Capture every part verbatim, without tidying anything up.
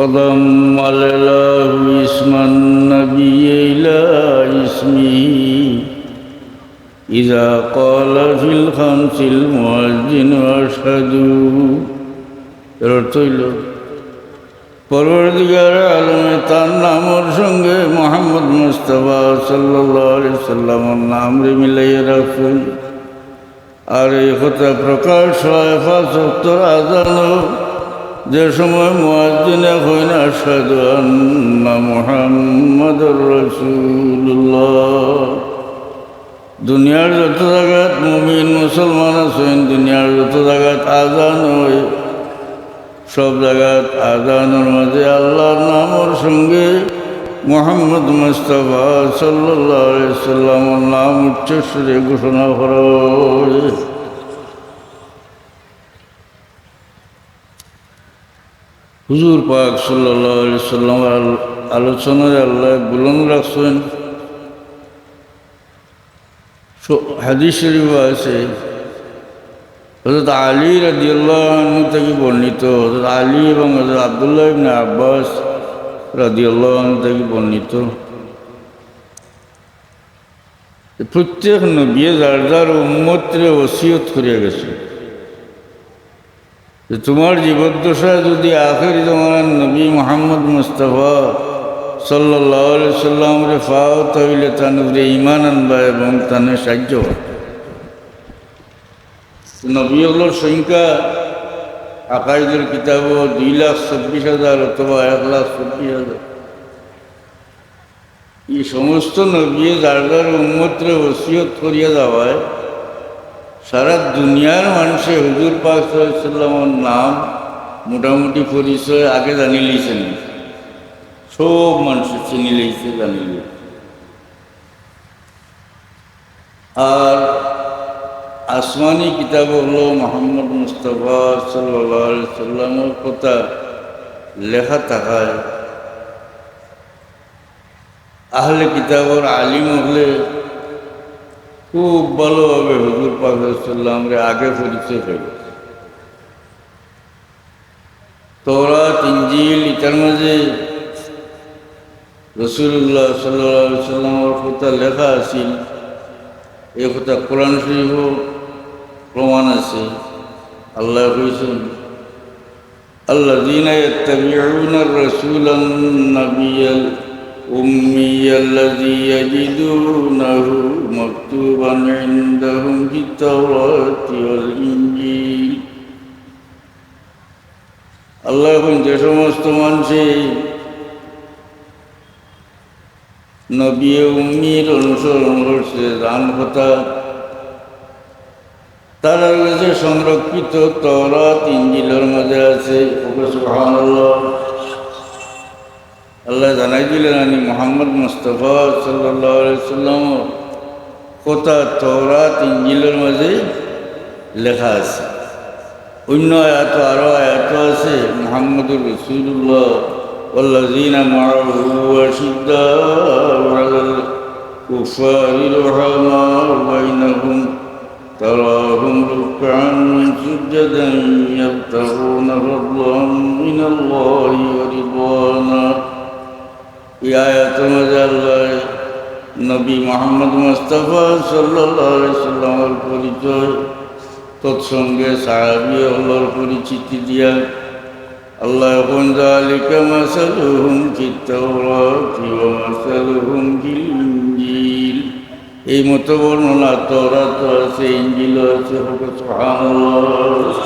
وضم الله اسم النبي إلى اسمه إذا قال في الخمس المؤذن أشهد। এর অর্থ অইলো, পরওয়ারদিগার আলমে তার নামর সঙ্গে মুহাম্মদ মুস্তাফা সাল্লাল্লাহু আলাইহি সাল্লামর নামরে মিলাইয়া রাখছইন। আর এই কথা প্রকাশ হয় পাঁচ ওয়াক্তর আজানো, যে সময় মুয়াজ্জিনে কইন, "আশহাদু আন্না মুহাম্মাদুর রাসূলুল্লাহ।" দুনিয়ার যত জাগাত মুমিন মুসলমান আছইন, দুনিয়ার যত জাগাত আজান অয়, সব জাগাত আজানর মাঝে আল্লাহর নামর সঙ্গে মুহাম্মদ মুস্তাফা সাল্লাল্লাহু আলাইহি সাল্লামর নাম উচ্চস্বরে ঘোষণা করা অয়। হুজুর পাক সাল্লাল্লাহু আলাইহি সাল্লামর আল-, আলোচনারে আল্লায় বুলন্দ রাখছইন। স-, হাদিস শরীফো আছে, হযরত আলী রাদিয়াল্লাহু আনহু থাকি বর্ণিত, হযরত আলী এবং হযরত আব্দুল্লাহ ইবনে আব্বাস রাদিয়াল্লাহু আনহু থাকি বর্ণিত, যে প্রত্যেক নবীয়ে যার যার উম্মতরে ওসিয়ত করিয়া গেছইন যে তুমার জীবদ্দশায় যুদি আখেরি জমানার নবী মুহাম্মদ মুস্তাফা সাল্লাল্লাহু আলাইহি সাল্লামরে পাও, তাইলে তান উপরে ঈমান আনবা এবং তানে সাহায্য করবা। নবী অকলর সংখ্যা আকাইদের কিতাবো দুই লাখ চব্বিশ হাজার অথবা এক লাখ চব্বিশ হাজার। ই সমস্ত নবীয়ে যার যার উম্মতরে ওসিয়ত করিয়া যাওয়ায় সারা দুনিয়ার মানষে হুজুর পাক সাল্লাল্লাহু আলাইহি সাল্লামর নাম মোটামুটি পরিচয় আগে জানি লইছইন, সব মানষে চিনি লইছে, জানি লইছে। আর আসমানি কিতাব অকলো মুহাম্মদ মুস্তাফা সাল্লাল্লাহু আলাইহি সাল্লামর কথা লেখা থাকায় আহলে কিতাবর আলিম অকলে খুব ভালোভাবে হুজুর পাক সাল্লাল্লাহু আলাইহি সাল্লামরে আগে পরিচয় পাইলা। তওরাত, ইনজিল, ইতার মাঝে রাসূলুল্লাহ সাল্লাল্লাহু আলাইহি সাল্লামর কথা লেখা আছিল। এই কথা কোরআন শরীফো প্রমাণ আছে। আল্লায় কইছইন, الذين يتبعون الرسول النبي الأمي الذي يجدونه مكتوبا عندهم في التوراة والإنجيل। আল্লায় কইন, যে সমস্ত মানষে নবী উম্মির অনুসরণ করছে, যান কথা তারার গেছে সংরক্ষিত তওরাত ইনজিলর মাঝে আছে। ওকে সুবহানাল্লাহ। আল্লায় জানাই দিলা নি মুহাম্মদ মুস্তাফা সাল্লাল্লাহু আলাইহি সাল্লামর কথা তওরাত ইনজিলর মাঝে লেখা আছে। অন্য আয়াত, আরো আয়াত আছে, মুহাম্মাদুর রাসূলুল্লাহ والذين معه أشداء على الكفار رحماء بينهم تراهم ركعا سجدا يبتغون فضلا من الله ورضوانا। এই আয়াতর মাঝে আল্লায় নবী মুহাম্মদ মুস্তাফা সাল্লাল্লাহু আলাইহি সাল্লামর পরিচয়, তৎসঙ্গে সাহাবী অকলর পরিচিতি দিয়া আল্লায় কইন, ذلك مثلهم في التوراة ومثلهم في الإنجيل। এই মত বর্ণনা তওরাতো আছে, ইনজিলো আছে। ওকে সুবহানাল্লাহ।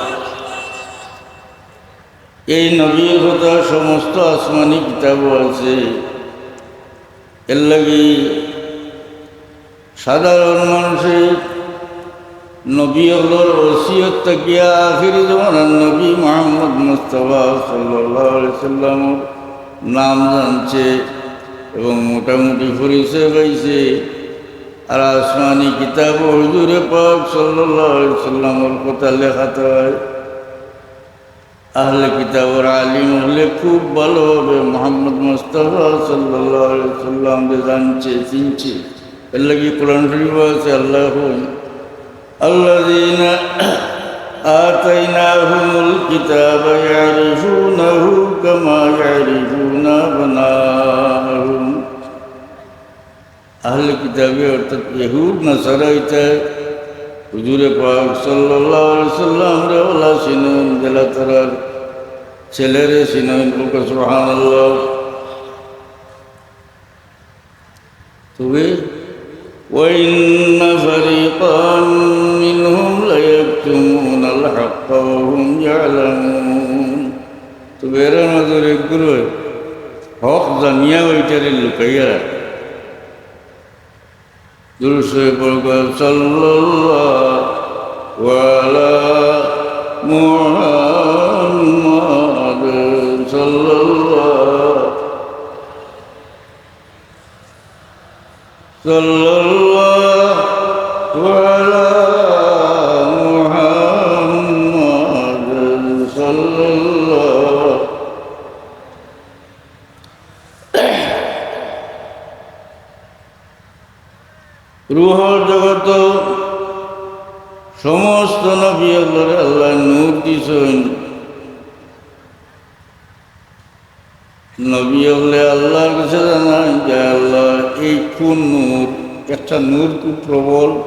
এই নবীর কথা সমস্ত আসমানি কিতাবো আছে। এর লাগি সাধারণ মানষে নবী অকলর ওসিয়ত থাকিয়া আখেরি জমানার নবী মুহাম্মদ মুস্তাফা সাল্লাল্লাহু আলাইহি সাল্লামর নাম জানছে এবং মোটামুটি পরিচয় পাইছে। আর আসমানি কিতাবো হুজুরে পাক সাল্লাল্লাহু আলাইহি সাল্লামর কথা লেখা থাকে। আহলে কিতাবর আলিম অকলে খুব ভালোভাবে মুহাম্মদ মুস্তাফা সাল্লাল্লাহু আলাইহি সাল্লামরে জানছে, চিনছে। এর লাগি কোরআন শরীফো আছে, আল্লায় কইন, الذين آتيناهم الكتاب يعرفونه كما يعرفون أبناءهم. আহলে কিতাবে অর্থাৎ ইহুদ নাসারা ইতায় হুজুরে পাক সাল্লাল্লাহু আলাইহি ওয়াসাল্লামরে অলা চিনইন, যেলা তারার ছেলেরে চিনইন। বলুক্কা সুবহানাল্লাহ। তবে, وإن فريقا منهم ليكتمون الحق وهم يعلمون। তবে এরার মাঝে এক গ্রুপে হক জানিয়াও ইটারে লুকাইয়া রাখে। দুরূদ শরীফ পড়ুক্কা, صلى الله على محمد، صلى الله صلى الله على محمد صلى الله। রুহর জগতো সমস্ত নবী অকলরে আল্লায় নূর দিছইন। নবী অকলে আল্লার কাছে জানাইন যে, "আল্লাহ, এই কোন নূর?" একটা নূর খুব প্রবল,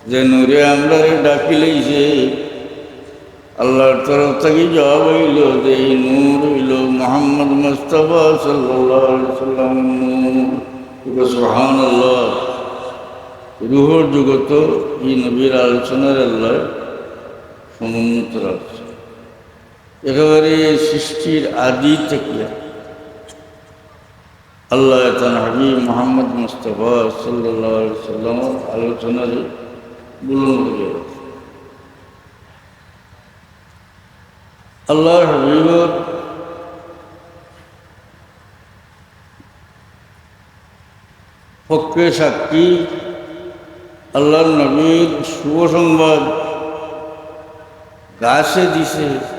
যে নূরে আমরারে ঢাকি লইছে। আল্লার তরফ থাকি জবাব অইলো যে এই নূর অইলো মুহাম্মদ মুস্তাফা সাল্লাল্লাহু আলাইহি ওয়াসাল্লামর নূর। বলুক্কা সুবহানাল্লাহ। রুহর জগতো এই নবীর আলোচনারে আল্লায় সমুন্নত রাখছে। একেবারে সৃষ্টির আদি থাকিয়া আল্লায় তান হাবিব মুহাম্মদ মুস্তাফা সাল্লাল্লাহু আলাইহি ওয়াসাল্লামর আলোচনারে বুলন্দ করিয়া রাখছে। আল্লার হাবিবর পক্ষে সাক্ষী, আল্লার নবীর শুভ সংবাদ গাছে দিছে,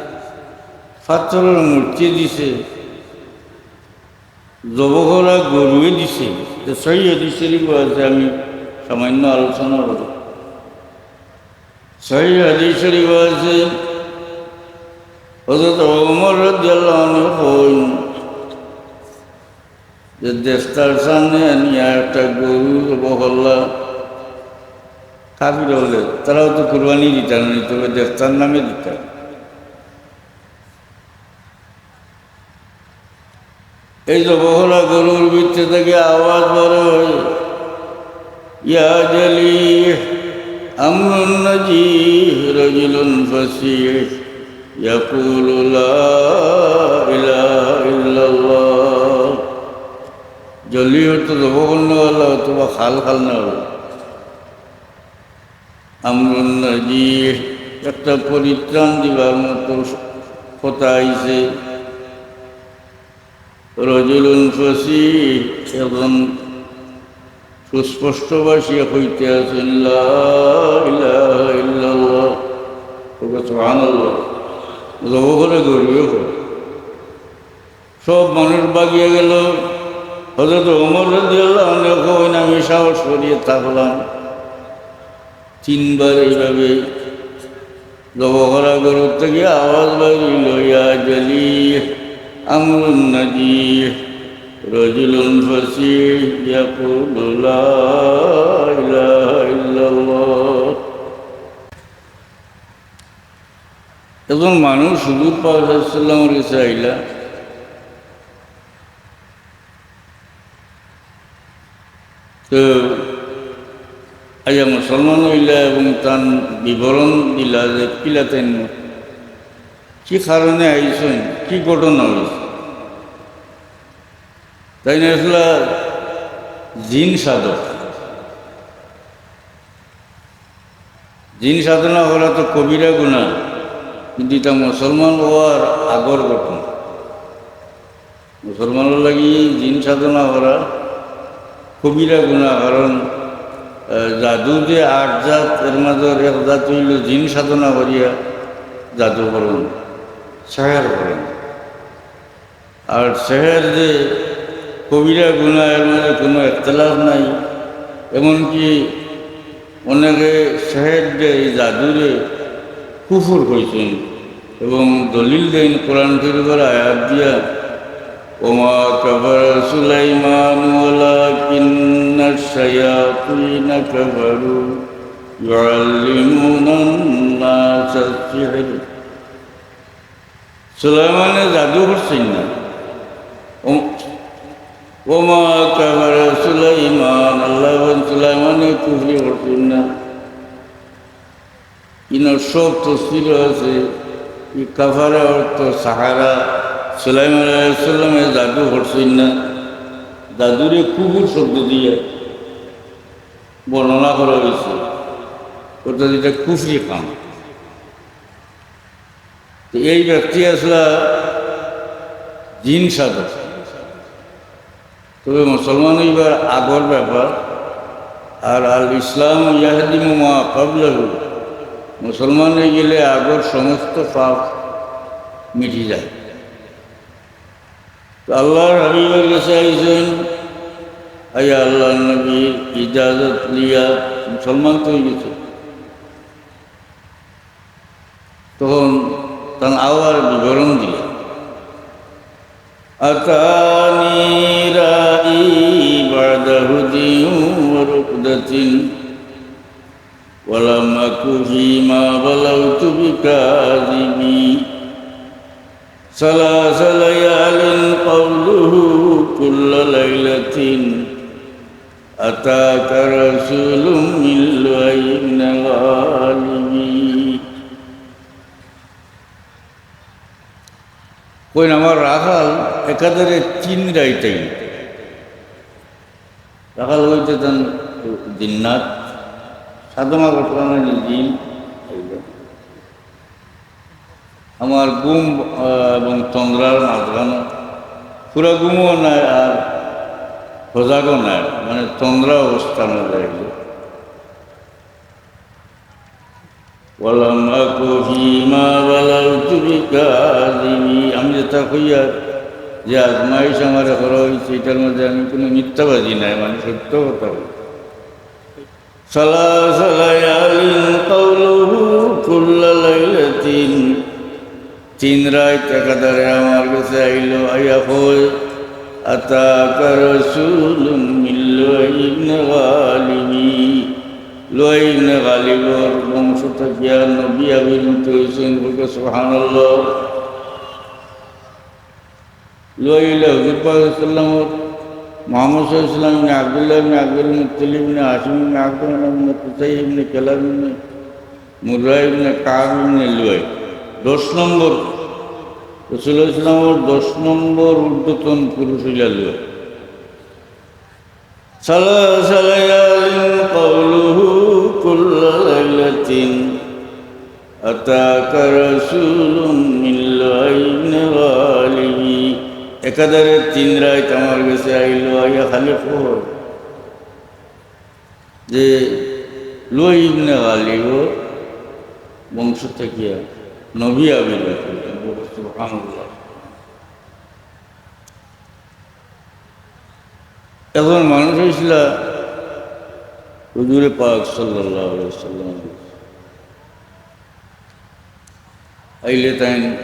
পাথরর মূর্তিয়ে দিছে, জবো করা গরুয়ে দিছে। তো সহি হাদিস শরীফ আছে, আমি সামান্য আলোচনা করি। সহি হাদিস শরীফ আছে, হযরত ওমর রাদিয়াল্লাহু আনহু কইন যে দেবতার সামনে আনিয়া একটা গরু জবো করলা, কাফির অকলে, তারাও তো কুরবানি দিতা নায়, তবে দেবতার নামে দিতা। এই জবো করা গরুর ভিতরে থাকি আওয়াজ বার অয়, "ইয়া জালিহ, আমরুন নাজিহ, রাজুলুন ফাসিহ, ইয়াকুলু লা ইলাহা ইল্লাল্লাহ।" জলিহ অর্থ জবো করনেওয়ালা অথবা খাল খালনেওয়ালা। আমরুন নাজিহ, একটা পরিত্রাণ দিবার মতো কথা আইছে। রাজুলুন ফাসিহ, একজন সুস্পষ্টভাষী কইতে আছইন, লা ইলাহা ইল্লাল্লাহ। বলুক্কা সুবহানাল্লাহ। জবো করা গরুয়ে কয়। সব মানুষ ভাগিয়া গেল। হযরত ওমর রাদিয়াল্লাহু আনহু কইন, "আমি সাহস করিয়া থাকলাম।" তিনবার এইভাবে জবো করা গরুর থাকি আওয়াজ বার অইলো, "ইয়া জালিহ, আমরুন নাজিহ, রাজুলুন ফাসিহ, ইয়াকুলু লা ইলাহা ইল্লাল্লাহ।" একজন মানুষ হুজুর পাক সাল্লাল্লাহু আলাইহি ওয়াসাল্লামর কাছে আইলা, তো আইয়া মুসলমান অইলা এবং তান বিবরণ দিলা যে কিলা তাইন, কি কারণে আইছইন, কি ঘটনা অইছে। তাইন আছলা জিন সাধক। জিন সাধনা করা তো কবিরা গুনা, কিন্তু ইটা মুসলমান অওয়ার আগর ঘটনা। মুসলমানর লাগি জিন সাধনা করা কবিরা গুনা, কারণ, আহ, জাদু যে আট জাত, এর মাঝে এক জাত অইলো জিন সাধনা করিয়া জাদু করইন, সেহের করইন। আর সেহের যে কবিরা গুনা, এর মাঝে কোনো একতলাফ নাই। এমনকি অনেকে সেহের যে এই জাদুরে কুফুর কইছইন এবং দলিল দেইন কোরআন শরীফর আয়াত দিয়া, "ওমা কাফারা সুলাইমান ওয়ালাকিন্নাশ শায়াতিনা কাফারু ইউআল্লিমুনান নাসাস সিহর।" সুলাইমানে জাদু করছইন না। ওম-, "ওমা কাফারা সুলাইমান", আল্লাহ বলেন, সুলাইমানে কুফরি করছইন না। ইনো সব তফসিরও আছে। এই কাফারা অর্থ সাহারা। সুলাইমান আলাইহিস সালামে জাদু করছইন না। জাদুরে কুফুর শব্দ দিয়া বর্ণনা করা হয়েছে। অর্থাৎ এটা কুফরি কাম। তো এই ব্যক্তি আসলা জিন সাধক। তবে মুসলমান অইবার আগর ব্যাপার। আর আল ইসলাম ইয়াহদিমু মা ক্বাবলাহু, মুসলমান অই গেলে আগর সমস্ত পাপ মিটি যায়। তো আল্লাহর হাবিবের কাছে আইছেন, আইয়া আল্লাহর নবীর ইজাজত লিয়া মুসলমান তো অই গেছে। তখন তান আওয়ার বিবরণ দিলা, "আতানি রাই বা'দা হুদি ওয়া রুকদাতিন, ওয়া লাম আকু ফীমা বালাগতু বিকাযিবি। সালাসা লায়ালিন ক্বাউলুহু কুল্লা লাইলাতিন, আতাকা রাসূলুম মিন লুআই ইবনে গালিবি।" কইন, আমার রাখাল একাধারে তিন রাইত আইল। রাখাল অইতে তান জিন্নাত, সাধনা করছিলা না নি জিন। আমার ঘুম, আহ, এবং তন্দ্রার মাঝখানো পুরা ঘুমও নাই আর সজাগও নাই, মানে তন্দ্রা অবস্থার মাঝে আইল। ওয়ালাম আকু ফীমা বালাগতু বিকাযিবি, আমি যেটা কইয়ার যে আজমাইশ আমারে করা অইছে, এটার মাঝে আমি কোনো মিথ্যাবাদী নাই, মানে সত্য কথা বলি। সালাসা লায়ালিন ক্বাউলুহু কুল্লা লাইলাতিন, তিন রাইত একাধারে আমার গেছে আইলো, আইয়া কয়, "আতাকা রাসূলুম মিন লুআই ইবনে গালিবি।" লুআই ইবনে গালিবর বংশ থাকিয়া নবী আবির্ভূত অইছইন, বলতে সুবহানাল্লাহ। লইলে হুজুর পাক সাল্লাল্লাহু আলাইহি ওয়াসাল্লাম, মুহাম্মদ সাল্লাল্লাহু আলাইহি ওয়াসাল্লাম ইবনে আব্দুল্লাহ ইবনে আব্দুল মুত্তালিব ইবনে হাশিম ইবনে আব্দুল মানাফ ইবনে কুসাই ইবনে কিলাব ইবনে মুররা ইবনে কাব ইবনে লুয়াই। দশ নম্বর, রাসূলুল্লাহ সাল্লাল্লাহু আলাইহি ওয়াসাল্লামর দশ নম্বর ঊর্ধ্বতন পুরুষ অইলা লুয়াই। সালাসা লায়ালিন ক্বাউলুহু কুল্লা লাইলাতিন, আতাকা রাসূলুম মিন লুআই ইবনে গালিবি। একাধারে তিন রাইত আমার গেছে আইলো, আইয়া খালি কয় যে লুআই ইবনে গালিবর বংশ থাকিয়া নবী আবির্ভূত অইলা। সুবহানাল্লাহ। একজন মানুষ আইছিলা হুজুরে পাক সাল্লাল্লাহু আলাইহি ওয়াসাল্লাম, আইলে তাইন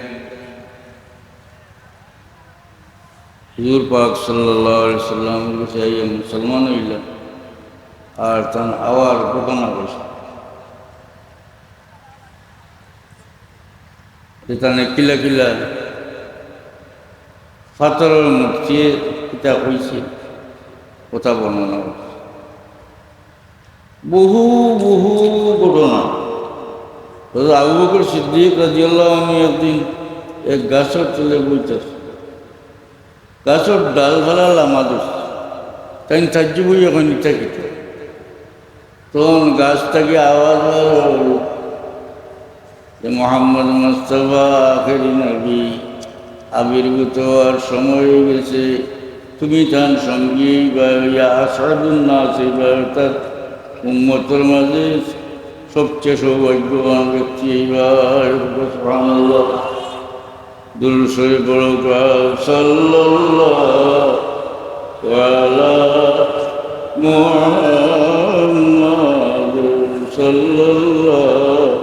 হুজুর পাক সাল্লাল্লাহু আলাইহি ওয়াসাল্লাম গেছে আইয়া মুসলমান অইলা, আর তান আওয়ার ঘটনা কইছে। যে তানে কিলা কিলা পাথরর মূর্তিয়ে কিতা কইছে, কথা বর্ণনা করছে। বহু, বহু ঘটনা। হযরত আবু বকর সিদ্দিক রাদিয়াল্লাহু আনহু একদিন এক গাছর তলে বইতাছে। গাছর ডালপালা লামা ধরছে। তাইন তাজ্জুব অইয়া কইন, "ইটা কিতা?" তখন গাছ থাকি আওয়াজ বার অইলো যে, "মোহাম্মদ মুস্তাফা আখেরি নবী, আবির্ভূত অওয়ার সময় অই গেছে, তুমি তান সঙ্গী অইবা, ইয়া আসআদুন নাস অইবা, অর্থাৎ উম্মতর মাঝে সবচেয়ে সৌভাগ্যবান ব্যক্তি অইবা।" সুবহানাল্লাহ। দুরূদ শরীফ পড়ো, সাল্লাল্লাহু আলা মুহাম্মাদ সাল্লাল্লাহু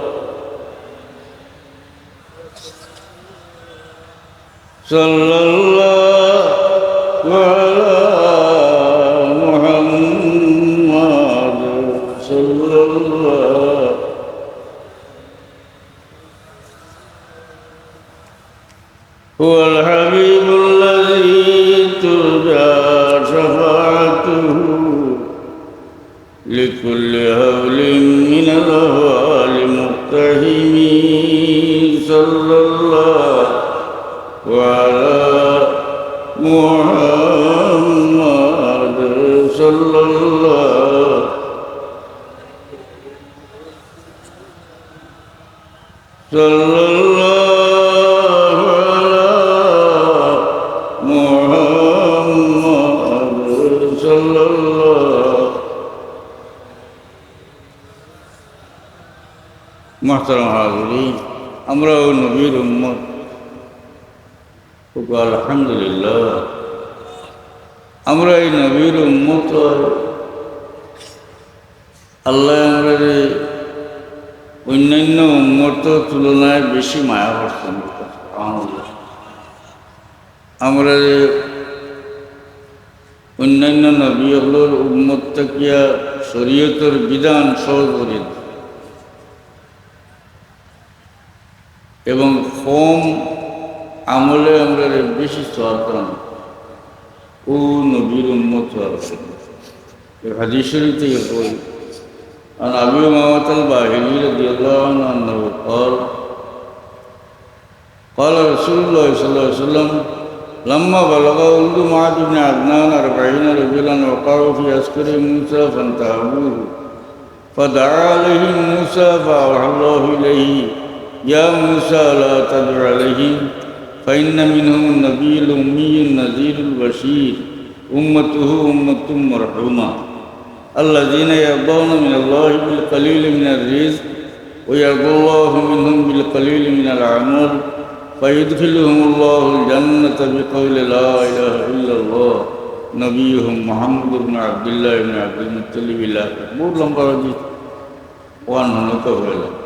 لكل هول من الأهوال مقتحم. صلى الله على محمد، صلى الله، صلى الله على محمد، صلى الله. মুহতারাম হাজিরিন, আমরাও নবীর উম্মত। আলহামদুলিল্লাহ, আমরা এই নবীর উম্মত। আল্লাহ আমরারে অন্যান্য উম্মতর তুলনায় বেশি মায়া করছেন। সুবহানাল্লাহ। আমরারে অন্যান্য নবী অকলর উম্মত থাকিয়া শরীয়তর বিধান সহজ করি দিছে এবং কম আমলে আমরারে বেশি সওয়াব দান। ও নবীর উম্মত হওয়ার কারণে। এই হাদিস শরীফ থেকে কই, عن أبي أمامة الباهلي رضي الله عنه أنه قال، قال رسول الله صلى الله عليه وسلم: لما بلغ ولد معد بن عدنان أربعين رجلا وقعوا في عسكر موسى فانتهبوه، فدعا عليهم موسى فأوحى الله إليه: يا موسى لا تدع عليهم، فإن منهم النبي الأمي النذير البشير، أمته أمة مرحومة، الذين يرضون من الله بالقليل من الرزق، ويرضى الله منهم بالقليل من العمل، فيدخلهم الله الجنة بقول لا إله إلا الله، نبيهم محمد بن عبد الله بن عبد المطلب إلى آخره. বহুত লম্বা হাদিস, ওয়ান হনকা হইল।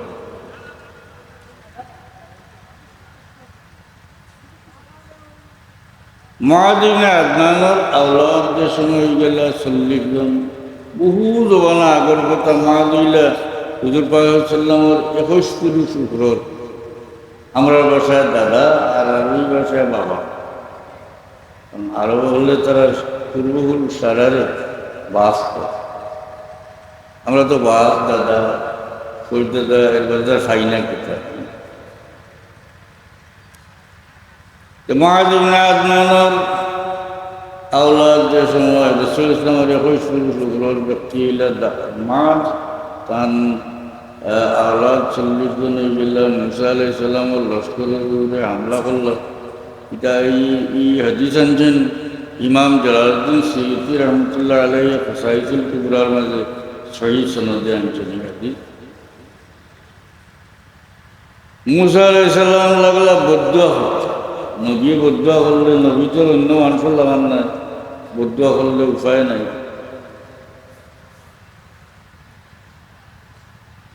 মুআদ ইবনে আদনানর আওলাদ যে সময় অইগেলা চল্লিশ জন, বহু জমানা আগর কথা। মুআদ অইলা হুজুর পাক সাল্লাল্লাহু আলাইহি ওয়াসাল্লামর একুশ পুরুষ উখরর। আমরার ভাষায় দাদা আর আরবি ভাষায় বাবা। কারণ আরব অকলে তারার পূর্বপুরুষ সারারে বাপ কয়। আমরা তো বাপ, দাদা, পরদাদা, এর বাদে খাই না কিতা। তো মুআদ ইবনে আদনানর আওলাদ যে সময় রাসূল ইসলামর একুশ পুরুষ উখরর ব্যক্তি অইলা দা-, মুআদ, তান, আহ, আওলাদ চল্লিশ জন অইগেলা। মুসা আলাইহিস সালামর লস্করর উপরে হামলা করলা। ইটা ই, ই হাদিস আনছেন ইমাম জালালউদ্দিন সুয়ুতী রহমতুল্লাহ আলাইহি খাসাইসুল কুবরার মাঝে সহি সনদে আনছেন ই হাদিস। মুসা আলাইহিস সালাম লাগলা বদদোয়া করতা। নবী বদদোয়া করলে, নবী তো অন্য মানুষর লাগান নাই, বদদোয়া করলে উপায় নাই।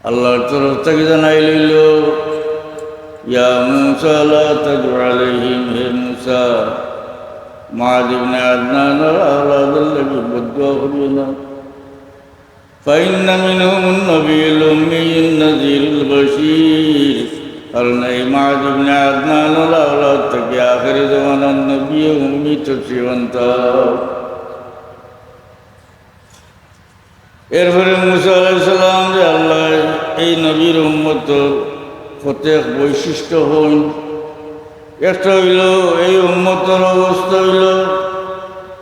আল্লাহর তরফ থাকি জানাইল অইলো, "ইয়া মুসা লা তাদউ আলাইহিম", হে মুসা, মুআদ ইবনে আদনানর আওলাদর লাগি বদদোয়া করিও না। فإن منهم النبي الأمي النذير البشير। কারণ এই মুআদ ইবনে আদনানর আওলাদ থাকি আখেরি জমানার নবী উম্মি তশরিফ আনতা। এরপরে মুসা আলাইহিস সালামরে আল্লায় এই নবীর উম্মতর কতেক বৈশিষ্ট্য কইন। একটা অইলো, এই উম্মতর অবস্থা অইলো,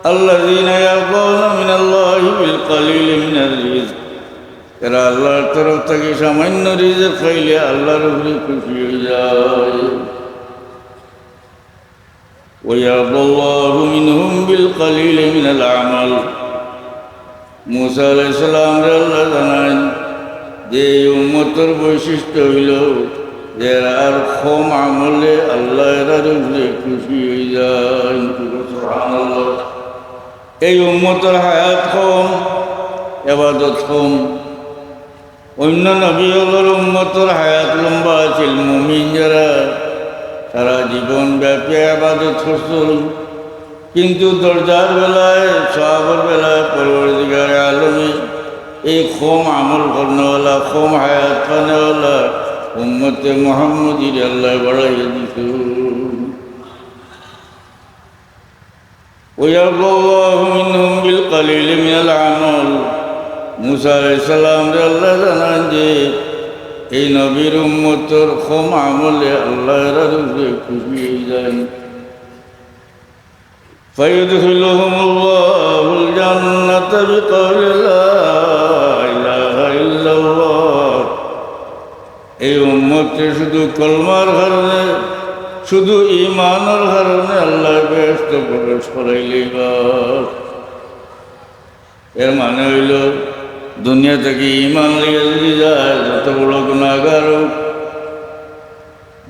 الذين يرضون من الله بالقليل من الرزق। এরা আল্লাহর তরফ থাকি সামান্য রিজিক পাইলে আল্লাহর উপরে খুশি অইযায়। ويرضى الله منهم بالقليل من العمل। মুসা আলাইহিস সালামরে আল্লায় জানাইন যে এই উম্মতর বৈশিষ্ট্য অইলো যে এরার কম আমলে আল্লাহ এরার উপরে খুশি অইযাইন। সুবহানাল্লাহ। এই উম্মতর হায়াত কম, ইবাদত কম। অইন্য নবী অকলর উম্মতর হায়াত লম্বা আছিল। মুমিন যারা সারা জীবন ব্যাপী ইবাদত করছইন, কিন্তু দরজার বেলায়, সওয়াবর বেলায় পরওয়ারদিগারে আলমে এই কম আমল করনেওয়ালা, কম হায়াত পানেওয়ালা উম্মতে মুহাম্মদীরে আল্লায় বাড়াইয়া দিছইন। ويرضى الله منهم بالقليل من العمل। মুসা আলাইহিস সালামরে আল্লায় জানাইন যে এই নবীর উম্মতর কম আমলে আল্লায় এরার উপরে খুশি অইযাইন। فيدخلهم الله الجنة بقول لا إله إلا الله। এই উম্মতরে শুধু কলমার কারণে, শুধু ঈমানর কারণে আল্লায় বেহেশতো প্রবেশ করাইলেই বাস। এর মানে অইলো, দুনিয়া থাকি ঈমান লইয়া যদি যায়, যত বড় গুনাগার অউক,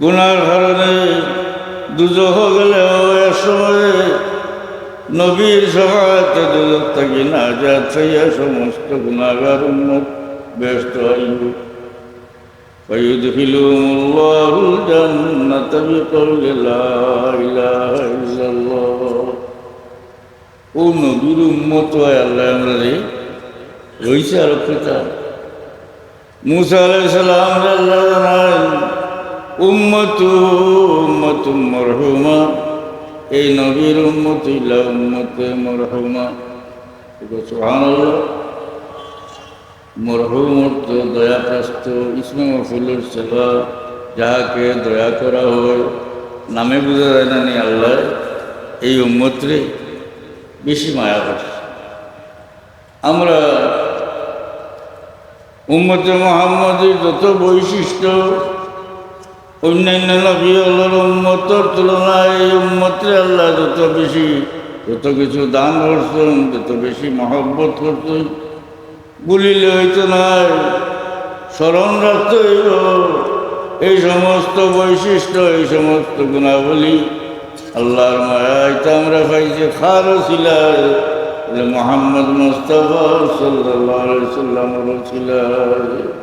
গুনার কারণে দুজখো গেলেও এক সময়ে নবীর শাফাআতে দুজখ থাকি নাজাত পাইয়া সমস্ত গুনাগার উম্মত বেহেশতো আইবো। فيدخلهم الله الجنة بقول لا إله إلا الله। ও নবীর উম্মত অওয়ায় আল্লায় আমরারে রইছে আরো কিতা। মুসা আলাইহিস সালামরে আল্লায় জানাইন, "উম্মতু উম্মাতুম মারহুমা।" এই নবীর উম্মত অইলা উম্মতে মারহুমা। সুবহানাল্লাহ। মরহুম অর্থ দয়াপ্রাপ্ত, ইসমে মফউলর সিগা, যাহাকে দয়া করা হয়। নামে বুঝা যায় না নি আল্লায় এই উম্মতরে বেশি মায়া করছে। আমরা উম্মতে মুহাম্মদীর যত বৈশিষ্ট্য, অন্যান্য নবী অকলর উম্মতর তুলনায় এই উম্মতরে আল্লায় যত বেশি, যত কিছু দান করছইন, যত বেশি মহব্বত করছইন, ভুলিলে অইতো নায়, স্মরণ রাখতে অইবো। এই সমস্ত বৈশিষ্ট্য, এই সমস্ত গুণাবলী আল্লাহর মায়া ইতা আমরা পাইছি কার উছিলায়? বলে, মুহাম্মদ মুস্তাফা সাল্লাল্লাহু আলাইহি ওয়াসাল্লামর উছিলায়।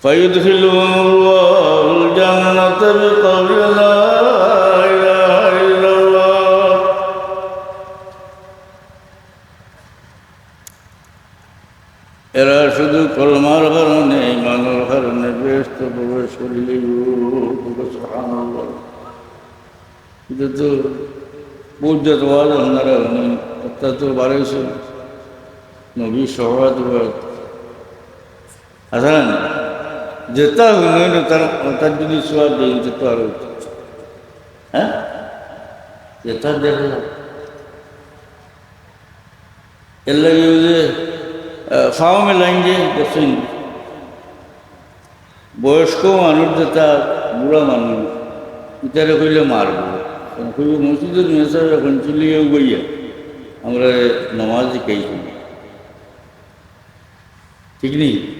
فيدخلهم الله الجنة بقول لا إله إلا الله। এরা শুধু কলমার কারণে, ইমানর কারণে বেহেশতো প্রবেশ করিলিবো। সুবহানাল্লাহ। ইটা তো বউত জাত ওয়াজ আপনারা হুনইন, অর্থাৎ তো বারইছে নবীর শাফাআত ওয়াজ। আচ্ছা, যেটা হুনইন, তার, তার যদি সওয়াব দেইন, তো আরো, হ্যাঁ? যেটা দেখলাম। এর লাগি অউ যে, আহ, ফাও মেলাইন যে, দেখছইন? বয়স্ক মানুষ যেটা, বুড়া মানুষ, ইতারে কইলে মারবো। কারণ কইবো, "মসজিদর মেসাব এখন চলিয়ে গইয়া, আমরা নমাজ শিখাইছি।" ঠিক নি?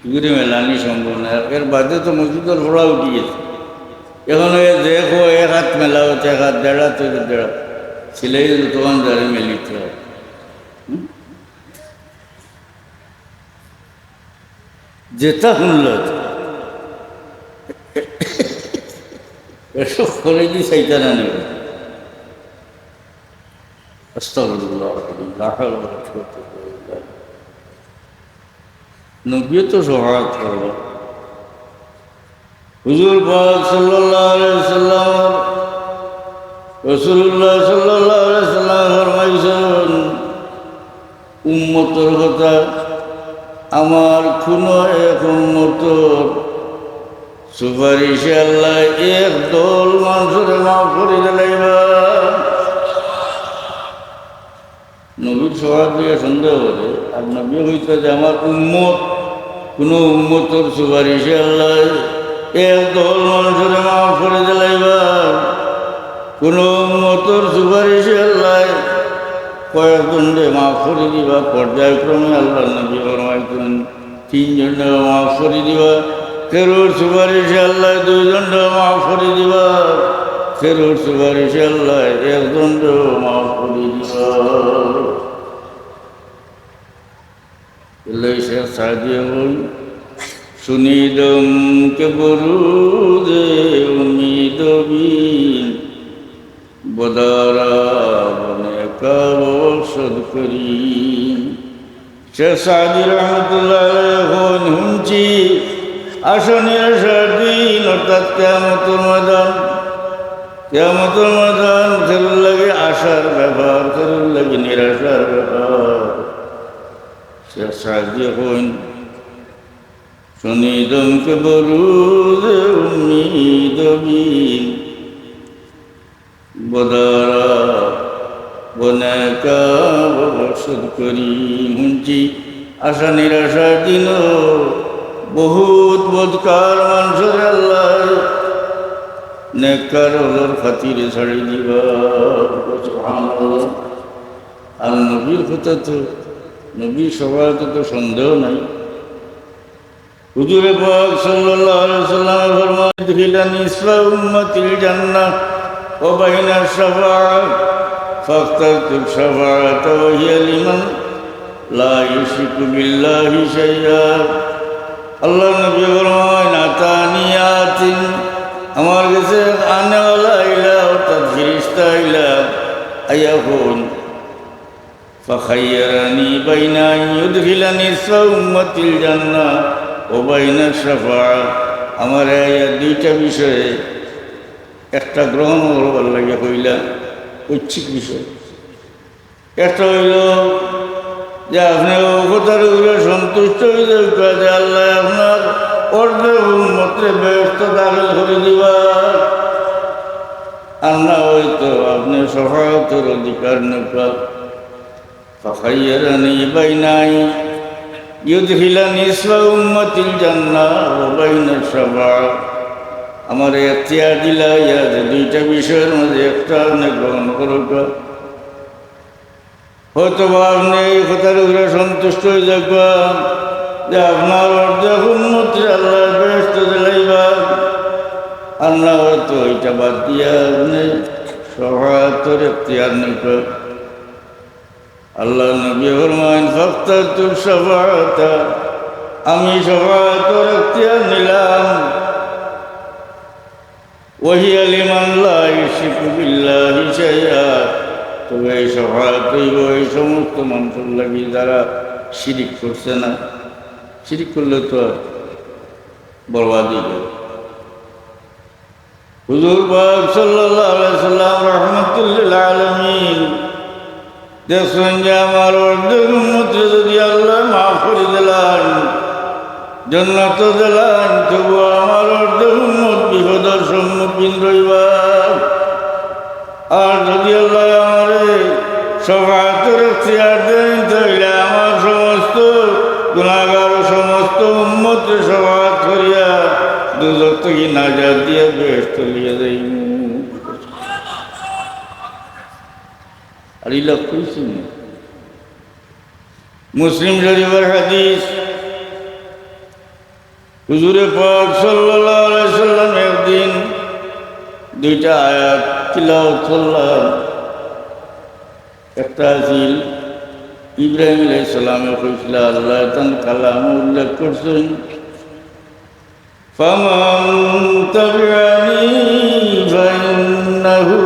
ইগুরে মেলানি সম্ভব না। এর বাদে তো মসজিদর ফড়া উঠি গেছে। এখন ওই দেখো, এক হাত মেলা হচ্ছে, এক হাত দেড় হাত হইতে দেড় হাত। সিলাই দোকানদারে মেলিতে হয়। হুম? যেটা হুনল, এসব করে দি শয়তান আনে। আস্তাগফিরুল্লাহ, লা হাওলা ওয়ালা কুওয়াতা ইল্লা বিল্লাহ। নবী তো শাফাআত করলো। হুজুর পাক সাল্লাল্লাহু আলাইহি ওয়াসাল্লাম, রাসূলুল্লাহ সাল্লাল্লাহু আলাইহি ওয়াসাল্লাম ফরমাইছেন, উম্মতর কথা, আমার কুনু এক উম্মতর সুপারিশে আল্লায় এক দল মানষরে মাফ করি দিলাইবা। নবীর শাফাআত লইয়া সন্দেহ করে, আর নবী কইতা যে আমার উম্মত, কুনু উম্মতর সুপারিশে আল্লায় এক দল মানষরে মাফ করি দিলাইবা, কুনু উম্মতর সুপারিশে আল্লায় কয়েকজনরে মাফ করি দিবা। পর্যায়ক্রমে আল্লাহর নবী ফরমাইছইন, তিনজনরে মাফ করি দিবা, কেউর সুপারিশে আল্লায় দুইজনরে মাফ করি দিবা, কেউর সুপারিশে আল্লায় একজনরে মাফ করি দিবা। এর লাগি শেখ সাদিয়ে কইন, شنیدم که بروز امید بین، بدارا بنے کا بخشد کریم۔ শেখ সাদি রহমতুল্লাহ আলাইহি কইন, হুনছি আশা নিরাশার দিন, অর্থাৎ কিয়ামতর ময়দান। কিয়ামতর ময়দান কেউর লাগি আশার ব্যাপার, কেউর লাগি নিরাশার ব্যাপার। শেখ সাদি কইন, শুনিদম কে বরুজ উম্মিদ বিন, বদারা বনেকা ববসত করি। হুনছি আশা নিরাশার দিনও বহুত বদকার মানষরে আল্লায় নেককার অকলর খাতিরে ছাড়ি দিবা। সুবহানাল্লাহ। আর নবীর কথা তো, নবীর শাফাআতে তো সন্দেহ নাই। হুজুরে পাক সাল্লাল্লাহু আলাইহি ওয়াসাল্লামে ফরমায়, "উদখিলা নিসফা উম্মতিল জান্নাহ ওয়া বাইনা শাফাআত, ফাখতারতু শাফাআতা ওয়া হিয়া লিমান লা ইউশরিকু বিল্লাহি শাইআ।" আল্লাহর নবী ফরমায়, "আতানি আতিন", আমার গেছে আনেওয়ালা আইলা, অর্থাৎ ফিরিস্তা আইলা, আইয়া কইন, "ফাখাইয়ারানি বাইনা আন ইউদখিলা নিসফা উম্মতিল জান্নাহ ওয়া বাইনা শাফাআ।" আমারে আইয়া দুইটা বিষয়ে একটা গ্রহণ করবার লাগি কইলা, ঐচ্ছিক বিষয়। একটা অইলো যে আপনে অউ কথার উপরে সন্তুষ্ট অইযাউক্কা যে আল্লায় আপনার অর্ধেক উম্মতরে বেহেশতো দাখিল করি দিবা, আর না অইতো আপনে শাফাআতর অধিকার নেউক্কা। ফাখাইয়ারানি বাইনা আন ইউদখিলা নিসফা উম্মতিল জান্নাহ ওয়া বাইনা শাফাআ। আমারে এখতিয়ার দিলা ইয়া যে দুইটা বিষয়র মাঝে একটা আপনে গ্রহণ করউক্কা। হয়তো বা আপনে এই কথার উপরে সন্তুষ্ট অইযাউক্কা যে আপনার অর্ধেক উম্মতরে আল্লায় বেহেশতো দিলাইবা, আর না অইতো ইটা বাদ দিয়া আপনে শাফাআতর এখতিয়ার নেউক্কা। আল্লাহর নবী ফরমাইন, "ফাখতারতু শাফাআতা", আমি শাফাআতর এখতিয়ার নিলাম। "ওয়া হিয়া লিমান লা ইউশরিকু বিল্লাহি শাইআ", তবে এই শাফাআত অইবো এই সমস্ত মানষর লাগি যারা শিরিক করছে না। শিরিক করলে তো বরবাদ অইবো। হুজুর পাক সাল্লাল্লাহু আলাইহি সাল্লাম রাহমাতুল লিল আলামিন দেখছইন যে আমার অর্ধেক উম্মতরে যদি আল্লায় মাফ করি দিলাইন, জান্নাতো দিলাইন, তবু আমার অর্ধেক উম্মত বিপদর সম্মুখীন রইবা। আর যদি আল্লায় আমারে শাফাআতর এখতিয়ার দেইন, তাইলে আমার সমস্ত গুনাহগার ও সমস্ত উম্মতরে শাফাআত করিয়া দুজখ থাকি নাজাত দিয়া বেহেশতো লইয়া যাইমু। আর ইলা কইছইন না। মুসলিম শরীফর হাদিস, হুজুরে পাক সাল্লাল্লাহু আলাইহি সাল্লাম একদিন দুইটা আয়াত তিলাওয়াত করলা। একটা আছিল ইব্রাহিম আলাইহিস সালামে কইছিলা, আল্লায় তান কালামো উল্লেখ করছইন, "ফামান তাবিআনি ফাইন্নাহু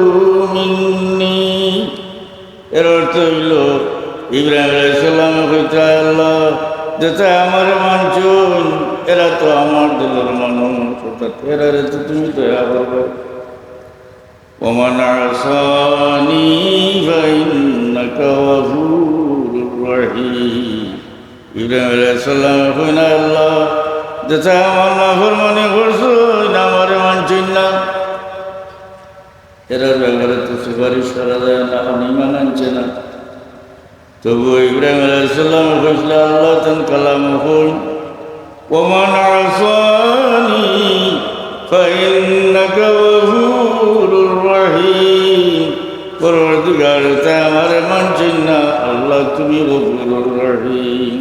মিন্নি।" এর অর্থ অইলো, ইব্রাহিম আলাইহিস সালামে কইতা, "আল্লাহ, যেতায় আমারে মানছইন, এরা তো আমার দলর মানুষ, অর্থাৎ এরারে তো তুমি দয়া করবায়।" "ওয়া মান আসানি ফাইন্নাকা গাফুরুর রাহিম।" ইব্রাহিম আলাইহিস সালামে কইন, "আল্লাহ, যেতায় আমার নাফরমানি করছইন, আমারে মানছইন না, এরার ব্যাপারে তো সুপারিশ করা যায় না, কারণ ঈমান আনছে না।" তবু ইব্রাহিম আলাইহিস সালামে কইছলা, আল্লায় তান কালামো কইন, "ওয়া মান আসানি ফাইন্নাকা গাফুরুর রাহিম।" পরওয়ারদিগার, যেতায় আমারে মানছইন না, আল্লাহ তুমি গফুরুর রাহিম।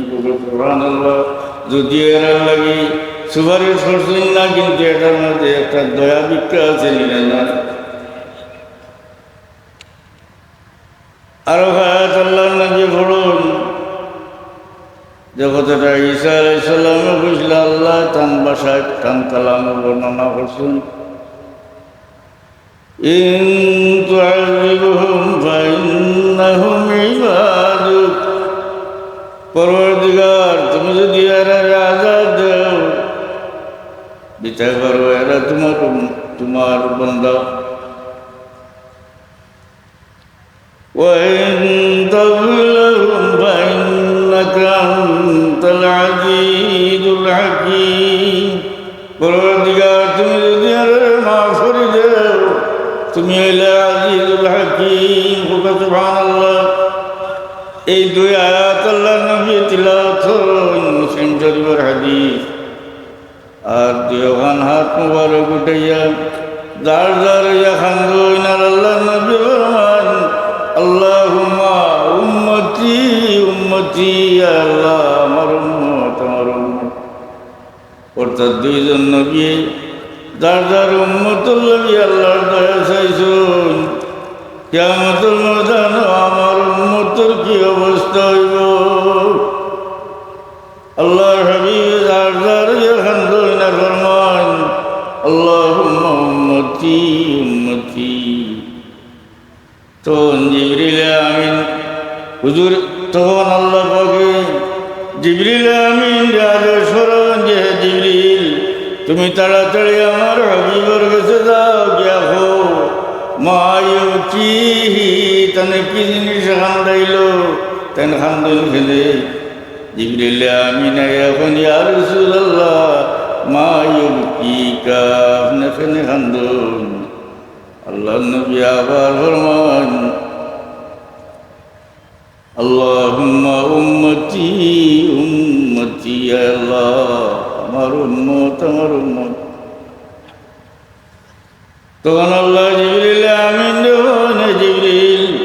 সুবহানাল্লাহ। যদিও এরার লাগি সুপারিশ করছইন না, কিন্তু এটার মাঝে একটা দয়া ভিক্ষা আছে, নি না? আরো আয়াত আল্লাহর নবী পড়ইন, যে কথাটা ঈসা আলাইহিস সালামে কইছলা, আল্লায় তান ভাষায়, তান কালামে বর্ণনা করছইন, "ইন তুআযযিবহুম ফাইন্নাহুম ইবাদুক।" পরওয়ারদিগার, তুমি যদি এরারে আযাব দেও, দিতে পারো, এরা তোমার, তোমার বান্দা। "ওয়া ইন তাগফির লাহুম ফাইন্নাকা হাকিম, কউক্কা সুবহানাল্লাহ। এই দুই আয়াত আল্লাহর নবী তিলাওয়াত করইন, মুসলিম শরীফর হাদিস। আর দুইওখান হাত মুবারক উঠাইয়া যার যার অইয়া কান্দইন, আর আল্লাহর নবী ফরমাইন, "আল্লাহুম্মা উম্মতি, উম্মতি, ইয়া আল্লাহ, আমার উম্মত, আমার উম্মত।" অর্থাৎ দুইজন নবী যার যার উম্মতর লাগি আল্লাহর দয়া চাইছইন। কিয়ামতর ময়দানো আমার উম্মতর কি অবস্থা অইবো? আল্লাহর হাবিব যার যার অইয়া কান্দইন আর ফরমাইন, "আল্লাহুম্মা উম্মতি, উম্মতি।" তখন জিবরিল আমিন, হুজুর, তখন আল্লাহ পাকে জিবরিল আমিনরে আদেশ করইন যে, "হে জিবরিল, তুমি তাড়াতাড়ি আমার হাবিবর গেছে যাও, গিয়া কও, মা ইউবকিহি, তানে কি জিনিস কান্দাইলো, তাইন কান্দইন কেনে?" জিবরিল আমিন আইয়া কইন, "ইয়া রাসূলুল্লাহ, মা ইউবকিকা, আপনে কেনে কান্দইন?" আল্লাহর নবী আবার ফরমাইন, "আল্লাহুম্মা উম্মতি, উম্মতি, ইয়া আল্লাহ, আমার উম্মত, আমার উম্মত।" তখন আল্লাহ জিবরিল আমিনরে কইন, "হে জিবরিল,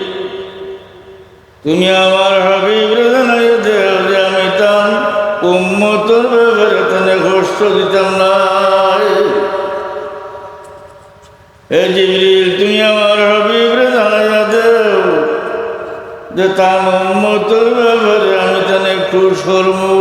তুমি আমার হাবিবরে জানাইয়া দেও যে আমি তান উম্মতর ব্যাপারে তানে কষ্ট দিতাম নায়।" হে জিবরিল, তুমি আমার হাবিবরে জানাইয়া দেও যে তান উম্মতর ব্যাপারে আমি তানে খুশ করমু।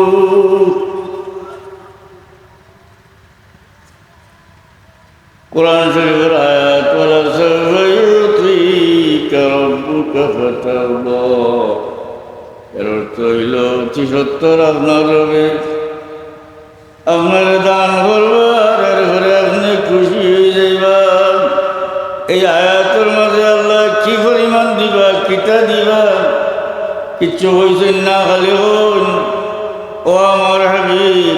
কোরআন শরীফর আয়াত, "ওয়ালা সাউফা ইউতিকা রাব্বুকা ফাতারদা।" এর অর্থ অইলো, অতি সত্বর আপনার রবে আপনারে দান করবা, আর এরপরে আপনে খুশি অইযাইবা। এই আয়াতর মাঝে আল্লাহ কি পরিমাণ দিবা, কিতা দিবা, কিচ্ছু কইছইন না, খালি কইন, "ও আমার হাবিব,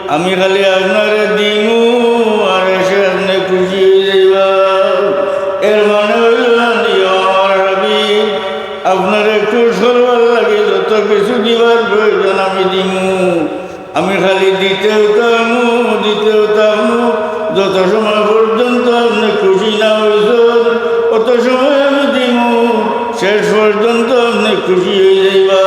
আমি খালি আপনারে দিমু, আর এসে আপনে খুশি অইযাইবা।" এর মানে অইলো না নি, "ও আমার হাবিব, আপনারে খুশ করবার লাগি যত কিছু দিবার প্রয়োজন আমি দিমু।" আমি খালি দিতেউ থাকমু, দিতেউ থাকমু, যত সময় পর্যন্ত আপনে খুশি না অইছইন, অত সময় আমি দিমু, শেষ পর্যন্ত আপনে খুশি অইযাইবা।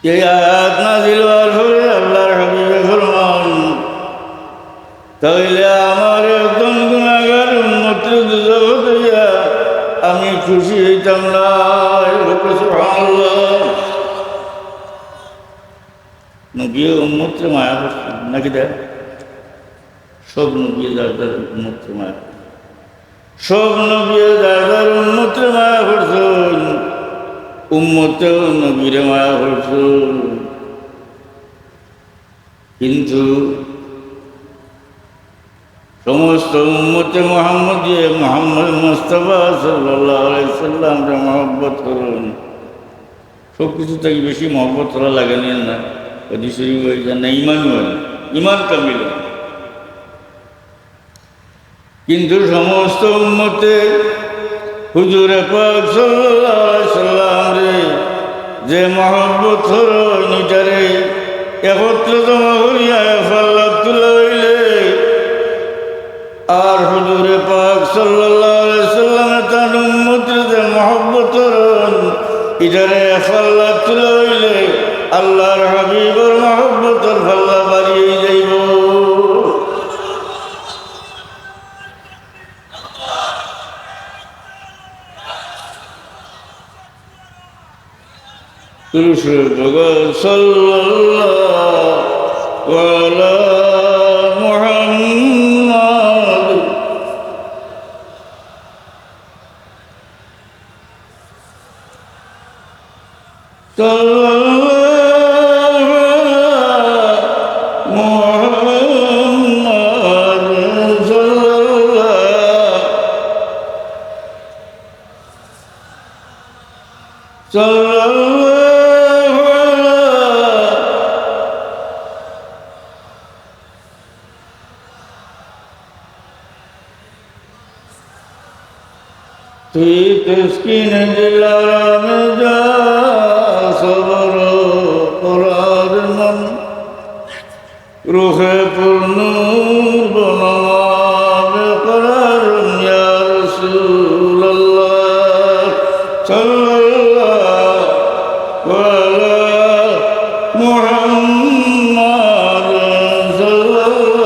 এই আয়াত নাজিল অওয়ার পরে আল্লাহর হাবিবে ফরমান, "তাইলে আমার একজন গুনাহগার উম্মতরে দুজখো দিয়া আমি খুশি অইতাম না।" সুবহানাল্লাহ। নবীয়ে উম্মতরে মায়া করছইন, নাকি দে? সব নবীয়ে যার যার উম্মতরে মায়া করছইন। সব নবীয়ে যার যার উম্মতরে মায়া করছইন, উম্মতেও নবীরে মায়া করছইন। কিন্তু সমস্ত উম্মতে মুহাম্মদিয়ে মুহাম্মদ মুস্তাফা সাল্লাল্লাহু আলাইহি সাল্লামরে মহব্বত করইন। সব কিছু থাকি বেশি মহব্বত করা লাগে নি না? হাদিস শরীফ অইছে না, ইমান অয়, ইমান কামিল অয়। কিন্তু সমস্ত উম্মতে হুজুরে পাক সাল্লাল্লাহু আলাইহি সাল্লামরে যে মহব্বত করইন, ইটারে একত্রে জমা করিয়া এক পাল্লাত তুলা অইলে, আর হুজুরে পাক সাল্লাল্লাহু আলাইহি সাল্লামে তান উম্মতরে যে মহব্বত করইন, ইটারে এক পাল্লাত তুলা অইলে আল্লাহর হাবিবর মহব্বতর পাল্লা ভারি অইযাইবো। পুরুষ জগৎ সাল্লাল্লাহু আলা মুহাম্মাদ। সাল্লাল্লাহু আলা মুহাম্মাদ সাল্লাল্লাহু সাল্লাল্লাহু আলা في تسكين دلارام جا صبر قرار من روح پر نور بنما بقرار يا رسول الله صلى الله على محمد صلى الله.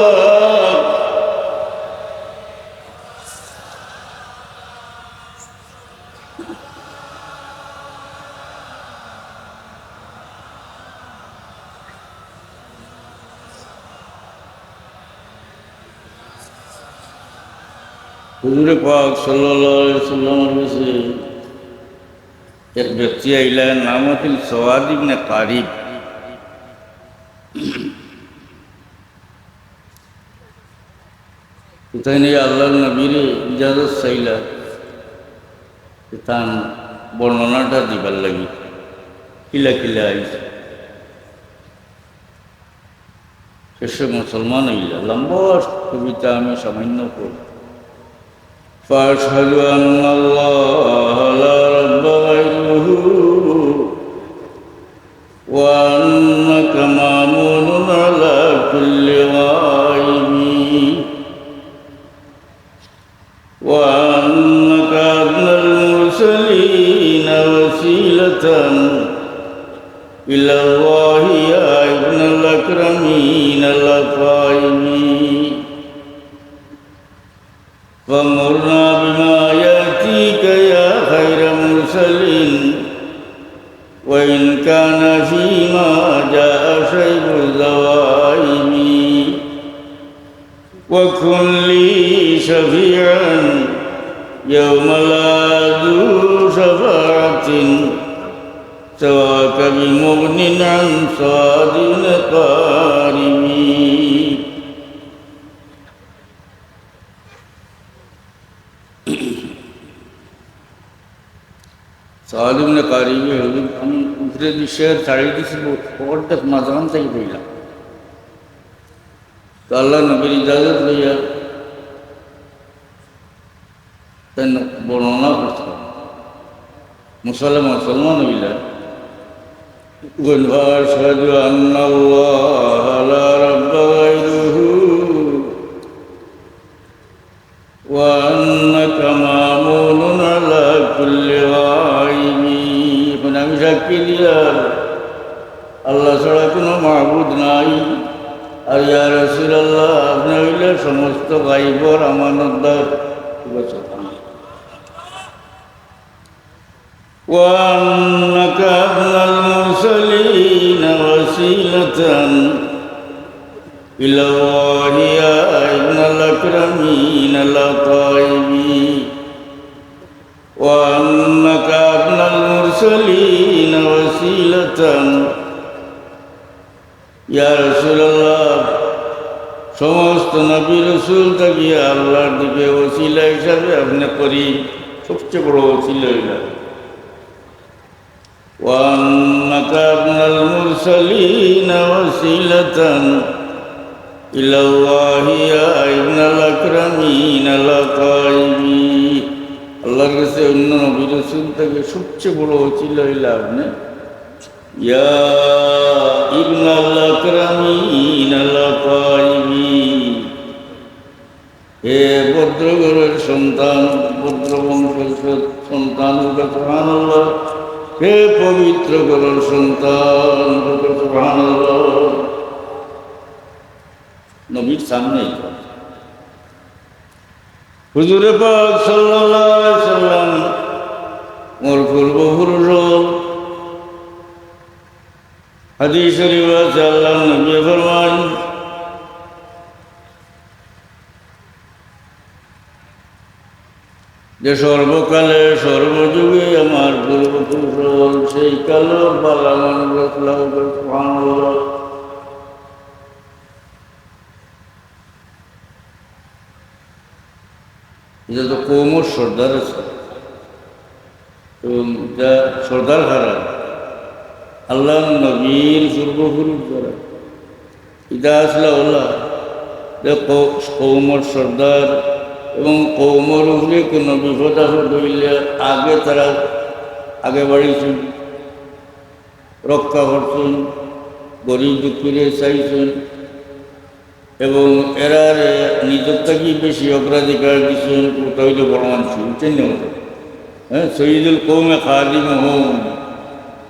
হুজুরে পাক সাল্লাল্লাহু আলাইহি ওয়াসাল্লামের কাছে এক ব্যক্তি আইলা, নাম আছিল সওয়াদ ইবনে কারিব। ইতাইন আল্লাহর নবীরে ইজাজত চাইলা, তান বর্ণনাটা দিবার লাগি, কিলা কিলা আইছে। শেষে মুসলমান অইলা। লম্বা কবিতা, আমি সামান্য পড়ি। فأشهد أن الله لا رب غيره، وأنك مأمون على كل غائب، وأنك أدنى المرسلين وسيلة إلى الله يا ابن الأكرمين الأطايب. فمرنا بما يأتيك يا خير مرسل، وإن كان فيما جاء شيب الذوائب. وكن لي شفيعا يوم لا ذو شفاعة سواك بمغن عن سواد قارب. সাদ ইবনে কারিবে, হুজুর, আমি উপরে দুই শের ছাড়ি দিছি, ব-, অর্ধেক মাঝখান থাকি কইলাম। তো আল্লাহর নবীর ইজাজত লইয়া তাইন বর্ণনা করছইন। মুসলমান, মুসলমান অইলা। قل فأشهد أن الله لا رب غيره وأنك مأمون على كل غائب। এখন আমি সাক্ষী দিলাম, আল্লাহ ছাড়া কোনো মাবুদ নাই, আর ইয়া রাসূলুল্লাহ, আপনি অইলা সমস্ত গাইবর আমানতদার। وأنك أدنى المرسلين وسيلة إلى الله يا ابن الأكرمين الأطايب. وأنك أدنى المرسلين وسيلة ইয়া রাসূলুল্লাহ, সমস্ত নবী রসুল থাকি আল্লাহর দিকে ওসিলা হিসাবে আপনি করিব, সবচেয়ে বড় ওসিলা অইলা। وأنك أدنى المرسلين وسيلة إلى الله يا ابن الأكرمين الأطايب। আল্লাহর কাছে অন্য নবী রসুল থাকি সবচেয়ে বড় ওসিলা অইলা আপনি। يا ابن الأكرمين الأطايب। হে ভদ্র ঘরের সন্তান, ভদ্র বংশের স-, সন্তান, বলুন সুবহানাল্লাহ। হে পবিত্র ঘরের সন্তান, বলুন সুবহানাল্লাহ। নবীর সামনে হুজুরে পাক সাল্লাল্লাহু আলাইহি ওয়াসাল্লাম, মোর পূর্বপুরুষ অকল। হাদিস শরীফ আছে, আল্লাহর নবী ফরমান যে সর্বকালে সর্বযুগে আমার পূর্বপুরুষ অকল, সেই কালো বালা মানুষ আছলা, সুবহানাল্লাহ। ইটা তো কওমর সর্দার আছে। এবং ইটা সর্দার কারা? আল্লাহর নবীর পূর্বপুরুষ যারা। ইটা আছলা অলা যে কও-, কওমর সর্দার, এবং কওমর উপরে কোনো বিপদ আপদ অইলে আগে তারা আগে বাড়িছইন, রক্ষা করছইন, গরিব দুঃখীরে চাইছইন, এবং এরারে নিজর থাকি বেশি অগ্রাধিকার দিছইন। ওটা অইল বড় মানুষ, বুঝছইন নি? হ্যাঁ, সৈয়দুল কওমে খাদিমুহুম,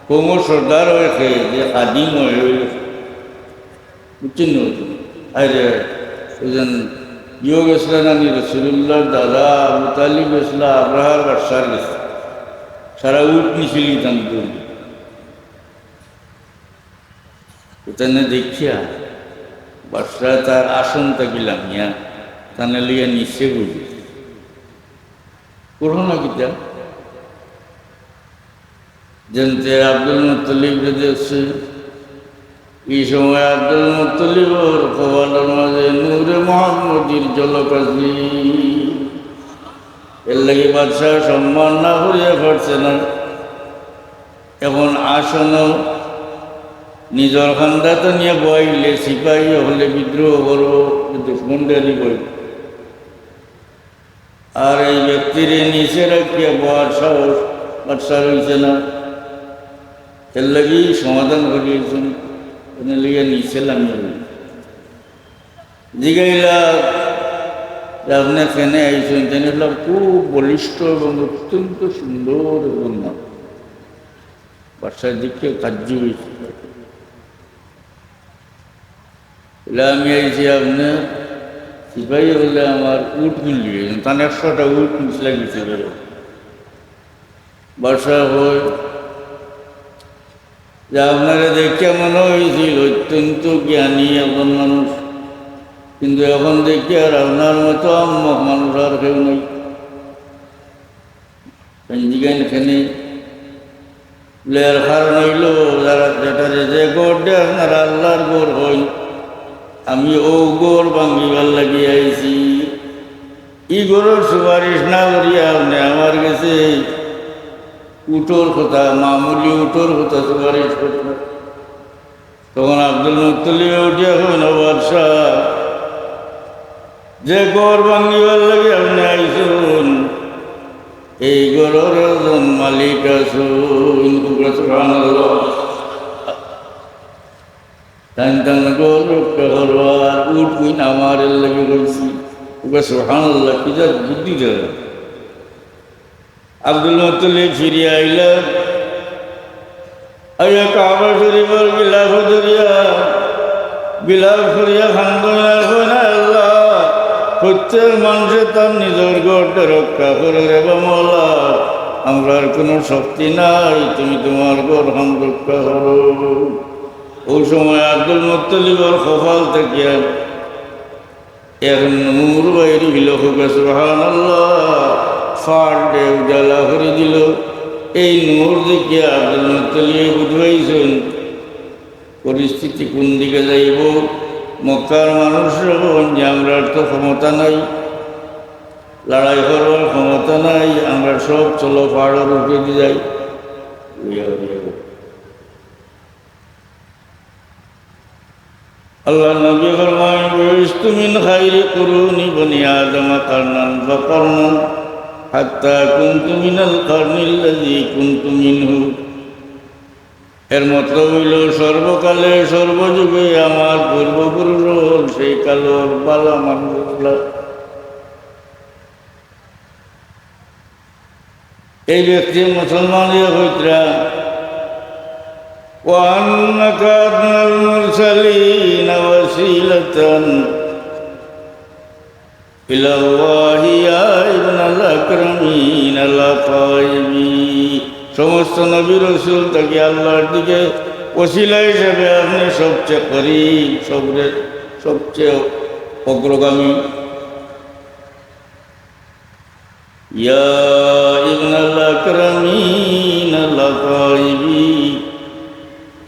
কওমর সর্দার অয় কে, যে খাদিম অয়, অইল, বুঝছইন নি? আরে, ওই জন ইয়ো গেছলা নানি রসুলুল্লাহর দাদা আবু তালিব গেছলা, আব্রাহার বাদশার গেছে, সারা উট নিছিল তান। ইতানে দেখিয়া বাদশা তার আসন থাকি লামিয়া তানে লইয়া নিচে বইল। করো না কিতা? যেনতে আব্দুল মুত্তালিবরে দেখছে। এই সময় আব্দুল মুত্তালিবর কপালর মাঝে নূরে মুহাম্মদীর ঝলক আছে। এর লাগি বাদশা সম্মান না করিয়া পারছে না। এখন আসন নিজর খান্দাত নিয়া বওয়াইলে সিপাহী অকলে বিদ্রোহ করবো, দুশমনরে দিবো। আর এই ব্যক্তিরে নিচে রাখিয়া বওয়ার সাহস বাদশার অইছে না। এর লাগি সমাধান করিয়াছেন, এনে লইয়া নিচে লামিয়া রইল। জিগাইলা যে, "আপনে কেনে আইছইন?" তাইন কইলা, "খুব বলিষ্ঠ এবং অত্যন্ত সুন্দর এবং না।" বাদশার দিকে কাজ্জু অইছে। বলে, "আমি আইছি আপনে সিপাহী অকলে আমার উট কিনলি, তান একশোটা উট নিচে লাগিছে।" বাদশা কয় যে, "আপনারে দেখিয়া মনে অইছিল অত্যন্ত জ্ঞানী একজন মানুষ, কিন্তু এখন দেখিয়ার আপনার মতো আহমক মানুষ আর কেউ নাই।" জিগাইন কেনে? বলে, "এর কারণ অইল, যারা, যেটারে যে ঘর দে আপনারা আল্লাহর ঘর কইন, আমি অউ ঘর ভাঙ্গিবার লাগি আইছি। ই ঘরর সুপারিশ না করিয়া আপনে আমার গেছে উটর কথা, মামুলি উটর কথা সুপারিশ করতা।" তখন আব্দুল মুত্তালিবে উঠিয়া কইন, "ও বাদশা, যে ঘর ভাঙ্গিবার লাগি আপনে আইছইন, এই ঘরর একজন মালিক আছইন।" সুবহানাল্লাহ। তাইন তান ঘর রক্ষা করবার উট কইন আমার, এর লাগি কইছি। সুবহানাল্লাহ, কি জাত বুদ্ধি তার। আব্দুল মুত্তালিব ফিরিয়া আইলা, আইয়া কাবা শরীফর গিলাফ ধরিয়া, গিলাফ ধরিয়া কান্দইন আর কইন, "আল্লাহ, প্রত্যেক মানষে তার নিজর ঘরটা রক্ষা করে রে বা মওলা, আমরার কুনু শক্তি নাই, তুমি তুমার ঘরখান রক্ষা করো।" অউ সময় আব্দুল মুত্তালিবর কপাল থাকিয়া এক নূর বাইর অইল, কউক্কা সুবহানাল্লাহ, ফাড় দিয়া উজালা করি দিল। এই নূর দেখিয়া আব্দুল মুত্তালিবে বুঝি পাইছইন পরিস্থিতি কুন দিকে যাইবো। মক্কার মানুষরা কইন যে, "আমরার তো ক্ষমতা নাই, লড়াই করবার ক্ষমতা নাই, আমরা সব চলো ফাড়র উপরেদি যাই।" আল্লাহর নবী ফরমাইন, "বুইস্তু মিন খাইরি কুরুনি বনি আদম কারনান ফাকারনান, হাত্তা কুনতু মিনাল কারনিল্লাযী কুনতু মিনহু।" এর মতলব অইল, সর্বকালে সর্বযুগে আমার পূর্বপুরুষ অকল সেই কালর বালা মানুষ অকল। এই ব্যক্তি মুসলমান অইয়া কইতরা, "ওয়া আন্নাকা আদনাল মুরসালিনা ওয়াসিলাতান ইলাল্লাহি ইয়া ইবনাল আকরামিন আল আকাইবি।" সমস্ত নবী রসুল থাকি আল্লাহর দিকে ওসিলা হিসাবে আপনে সবচেয়ে করিব, সবরে-, সবচেয়ে অগ্রগামী। ইয়া ইবনাল আকরামিন আল আকাইবি,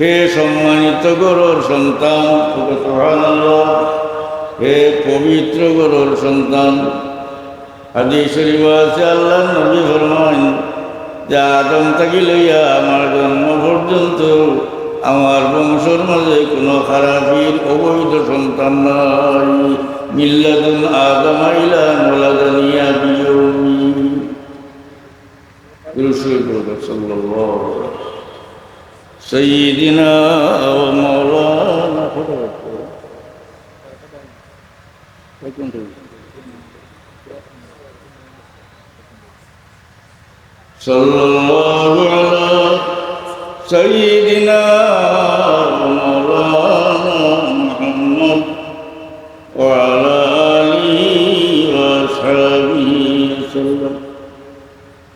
হে সম্মানিত ঘরর সন্তান, সুবহানাল্লাহ, হে পবিত্র ঘরর সন্তান। হাদিস শরীফ আছে, আল্লাহর নবী ফরমাইন যে আদম থাকি লইয়া আমার জন্ম পর্যন্ত আমার বংশর মাঝে কোনো খারাপির অবৈধ সন্তান নাই। মিল্লাদুন আদম ইলা ওয়ালাদানি আবি উম্মি। দুরূদ শরীফ পড়ুন, সাল্লাল্লাহু আলাইহি। সাইয়্যিদিনা ওয়া মাওলানা। صلى الله على سيدنا ومولانا محمد وعلى آله وأصحابه وسلم.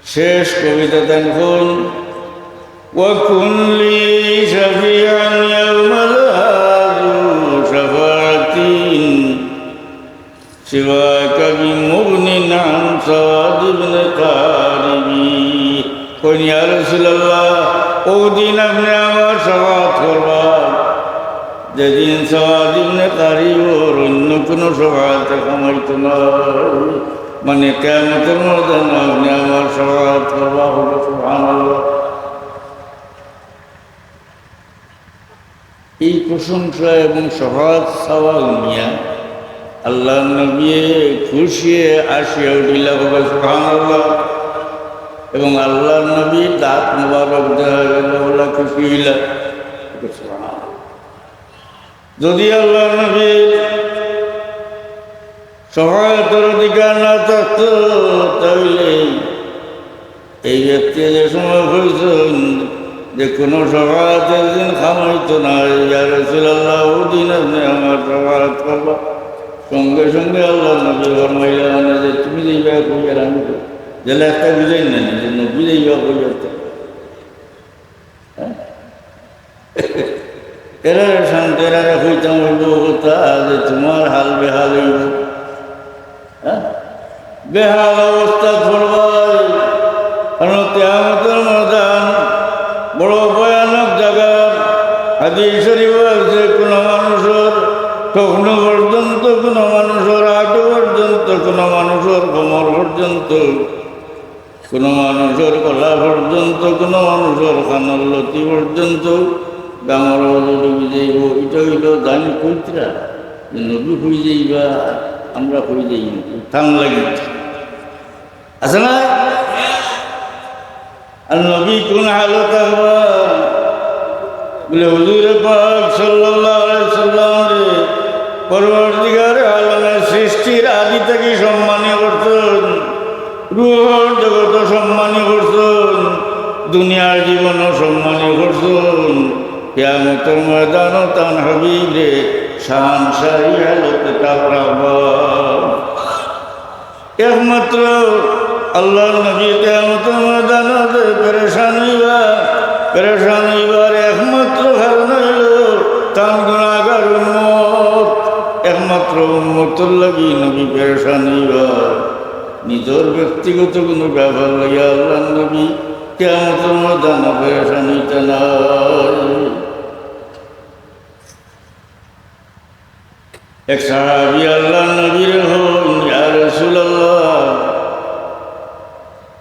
শেষ কবিতা তান কইন, وكن لي شفيعا يوم لا ذو شفاعة سواك بمغن عن سواد بن قارب. কইন, ইয়া রাসূলুল্লাহ, অউ দিন আপনে আমার শাফাআত করবা, যেদিন সওয়াদ ইবনে কারিবর অন্য কোনো শাফাআতে কাম অইতো নায়। মানে, কিয়ামতর ময়দানো আপনে আমার শাফাআত করবা, বলো সুবহানাল্লাহ। এই প্রশংসা এবং শাফাআত চাওয়া হুনিয়া আল্লাহর নবী খুশিয়ে আসিয়া উঠিলা, বলো সুবহানাল্লাহ। এবং আল্লাহর নবীর দাঁত মোবারক দেখা গেল, বলা খুশি অইলা, বলো সুবহানাল্লাহ। যদি আল্লাহর নবীর শাফাআতর অধিকার না থাকতো, তাইলে এই ব্যক্তি যে সময় কইছইন যে কোনো শাফাআতে যেদিন কাম অইতো নায়, ইয়া রাসূলুল্লাহ, অউ দিন আপনে আমার শাফাআত করবা, সঙ্গে সঙ্গে আল্লাহর নবী ফরমাইলা, মানে, যে তুমি যাইবা কই আর আমি কই? যেলা একটা বুঝাইন না, যে নবী যাইবা কই আর তো। হ্যাঁ? এরারে শান্ত, এরারে কইতাম অইবো কথা যে তুমার হাল বেহাল অইবো। হ্যাঁ? বেহাল অবস্থাত পড়বায়, কারণ কিয়ামতর ময়দান বড় ভয়ানক জাগা। হাদিস শরীফো আছে, কোনো মানুষর তখনও পর্যন্ত, কোনো মানুষর আঁটু পর্যন্ত, কোনো মানুষর কোমর পর্যন্ত, কোনো মানুষর গলা পর্যন্ত, কোনো মানুষর কানর লতি পর্যন্ত গামর মাঝে ডুবি যাইবো। ইটা অইলো জানি কইতরা যে নবী কই যাইবা, আমরা কই যাইমু, টান লাগি। আছে না? আর নবী কোন হালত থাকবা? বলে, হুজুরে পাক সাল্লাল্লাহু আলাইহি সাল্লামরে পরওয়ারদিগারে আলমে সৃষ্টির আদি থাকি সম্মানী করছইন, রুহর জগতো সম্মানী করছইন, দুনিয়ার জীবনও সম্মানী করছইন। কিয়ামতর ময়দানো তান হাবিবরে শান শাহী হালতে তাক রাখবা। একমাত্র আল্লাহর নবী কিয়ামতর ময়দানো যে পেরেশান অইবা, পেরেশান অইবার একমাত্র কারণ অইলো তান গুনাহগার উম্মত। একমাত্র উম্মতর লাগি নবী পেরেশান অইবা। নিজর ব্যক্তিগত কোনো ব্যাপার লইয়া আল্লাহর নবী কিয়ামতর ময়দানো পেরেশান অইতা নায়। এক সাহাবী আল্লাহর নবীরে কইন, "ইয়া রাসূলুল্লাহ,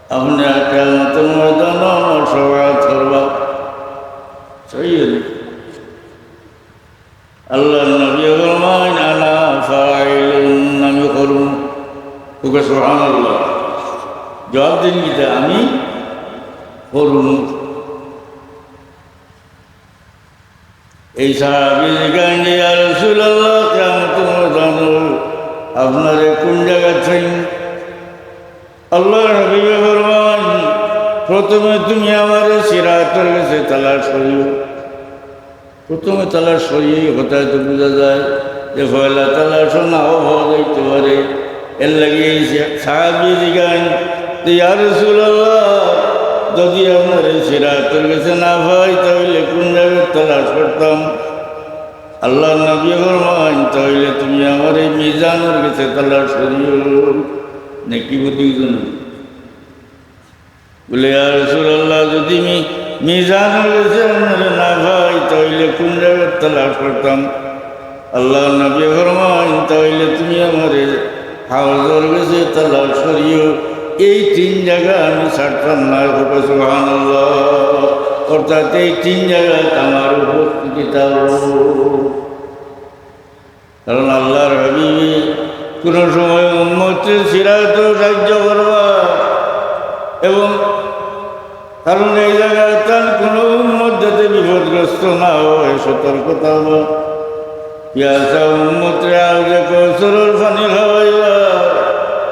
আপনে কিয়ামতর ময়দানো আমার শাফাআত করবা?" সহি হাদিস। আল্লাহর নবী ফরমাইন, "আনা ফাইলুন, আমি করমু।" কউক্কা সুবহানাল্লাহ। জবাব দিন কিতা, "আমি করমু।" এই সাহাবী জিগাইন যে, "ইয়া রাসূলুল্লাহ, কিয়ামতর ময়দানো আপনারে কোন জাগাত চাইমু?" আল্লাহর হাবিবে ফরমাইন, "প্রথমে তুমি আমারে সিরাতর গেছে তালাশ করিও।" প্রথমে তালাশ করিও, এই কথায় তো বুঝা যায় যে পয়লা তালাশও নাও পাওয়া যাইতে পারে। এর লাগি এই সে-, সাহাবী জিগাইন যে, "ইয়া রাসূলুল্লাহ, যদি আপনারে সিরাতর গেছে না পাই, তাইলে কোন জাগাত তালাশ করতাম?" আল্লাহর নবী ফরমাইন, "তাইলে তুমি আমারে মিজানর গেছে তালাশ করিও।" নেকি বুদ্ধি বুঝুন। বলে, "ইয়া রাসূলুল্লাহ, যদি মি-, মিজানর গেছে আপনারে না পাই, তাইলে কোন জাগাত তালাশ করতাম?" আল্লাহর নবী ফরমাইন, "তাইলে তুমি আমারে হাউজর গেছে তালাশ করিও, এই তিন জাগা আমি ছাড়তাম না।" কউক্কা সুবহানাল্লাহ। অর্থাৎ এই তিন জাগাত আমার উপস্থিতি থাকবো। কারণ আল্লাহর হাবিবে কোনো সময় উম্মতরে সিরাতো সাহায্য করবা এবং কারণ এই জাগাত তান কোনো উম্মত যাতে বিপদগ্রস্ত না হয়, সতর্ক থাকবা। পিয়াসা উম্মতরে হাউজে কাউসারর পানি খাওয়াইবা,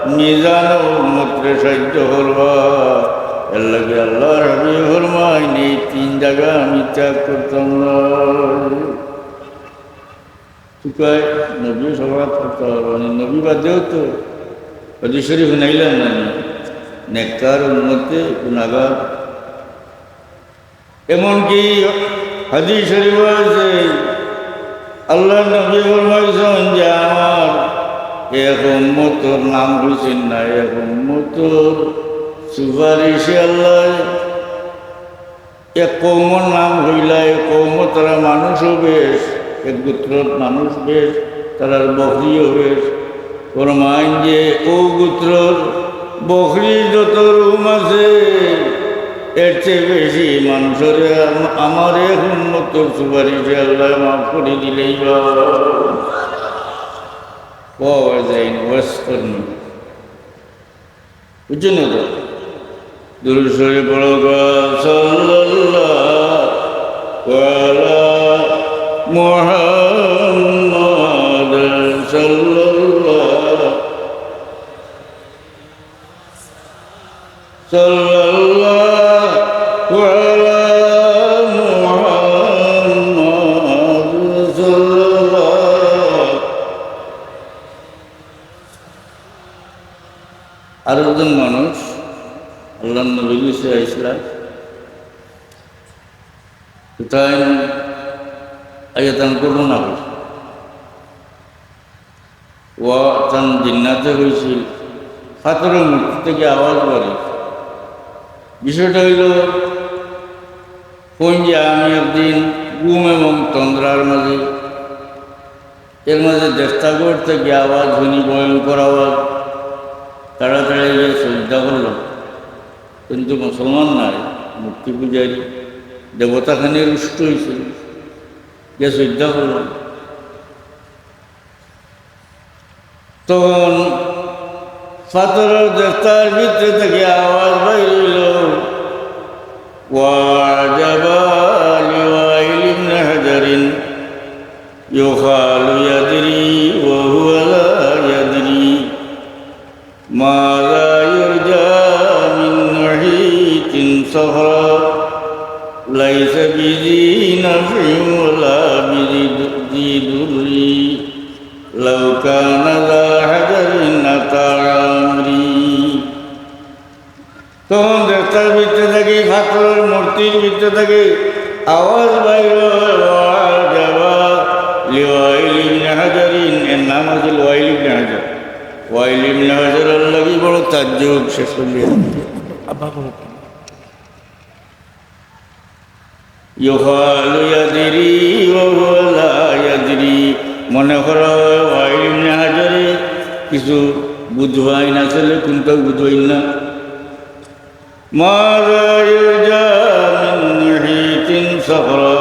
মিজানো উম্মতরে সাহায্য করবা। এর লাগি আল্লাহর হাবিব ফরমাইন, এই তিন জাগা আমি ত্যাগ করতাম না। সুতরাং নবী সবার করতে পারবো না, নবী বাদেও তো হাদিস শরীফ হুনাইলাম না নি? নেককার উম্মতে গুনাহগার। এমনকি হাদিস শরীফ আছে, আল্লাহর নবী ফরমাইছেন যে আমার এক উম্মতর নাম হইছেন না, এক উম্মতর সুপারিশে আল্লাহ এক কওমর নাম হইলা, এক কওমো তারা মানুষও বেশ, এক গোত্রর মানুষ বেশ, তারার বকরিও বেশ। ফরমাইন যে ও গোত্রর বকরির যত রুম আছে, এর চেয়ে বেশি মানুষরে আম-, আমার এক উম্মতর সুপারিশে আল্লাহ মাফ করি দিলেই বা। ওয়া ওয়াজাইন ওয়াস করনি। বুঝছেন না তো? দুরূদ শরীফ পড়ো গো, সাল্লাল্লাহু আলা মুহাম্মাদ, সাল্লাল্লাহু, সাল্লাল্লাহু আলা মুহাম্মাদ, সাল্লাল্লাহু আরো একজন মানুষ আল্লাহর নবীর গেছে আইসলা, তো তাইন আইয়া তান ঘটনা কইছে। ও তান জিন্নাতে কইছিল, পাথরর মূর্তি থাকি আওয়াজ বাড়ি। বিষয়টা হইল, কোন যে আমি একদিন ঘুম এবং তন্দ্রার মাঝে এর মাঝে দেবতাঘর থাকি আওয়াজ হুনি, ভয়ঙ্কর আওয়াজ। তাড়াতাড়ি গিয়া সজদা করলাম, কিন্তু মুসলমান নায়, মূর্তি পূজারী, দেবতাখানে রুষ্ট হইছে, গিয়া সজদা করলাম। তখন পাথরর দেবতার ভিতরে থাকি আওয়াজ বাইর হইল, "ওয়া আজাবা লিওয়াইল ইবনে হাজারিন।" يكاد يدري وهو لا يدري ماذا يرجى من محيط صخرا ليس بذي نفع ولا بذي ضر لو كان ذا حجر أتى عامري। তখন দেবতার ভিতরে থাকি, পাথরর মূর্তির ভিতরে থাকি আওয়াজ বাইর হয়, "ওয়া আজাবা লিওয়াইল ইবনে হাজারিন।" এর নাম আছিল ওয়াইল ইবনে হাজার। ওয়াইল ইবনে হাজারর লাগি বড় তাজ্জুব শেষ করলি। আব্বা, কোনো يكاد يدري وهو لا يدري। মনে করা হয় ওয়াইল ইবনে হাজারে কিছু বুঝ পাইন, আসলে কোনটাও বুঝ পাইন না। ماذا يرجى من محيط صخرا।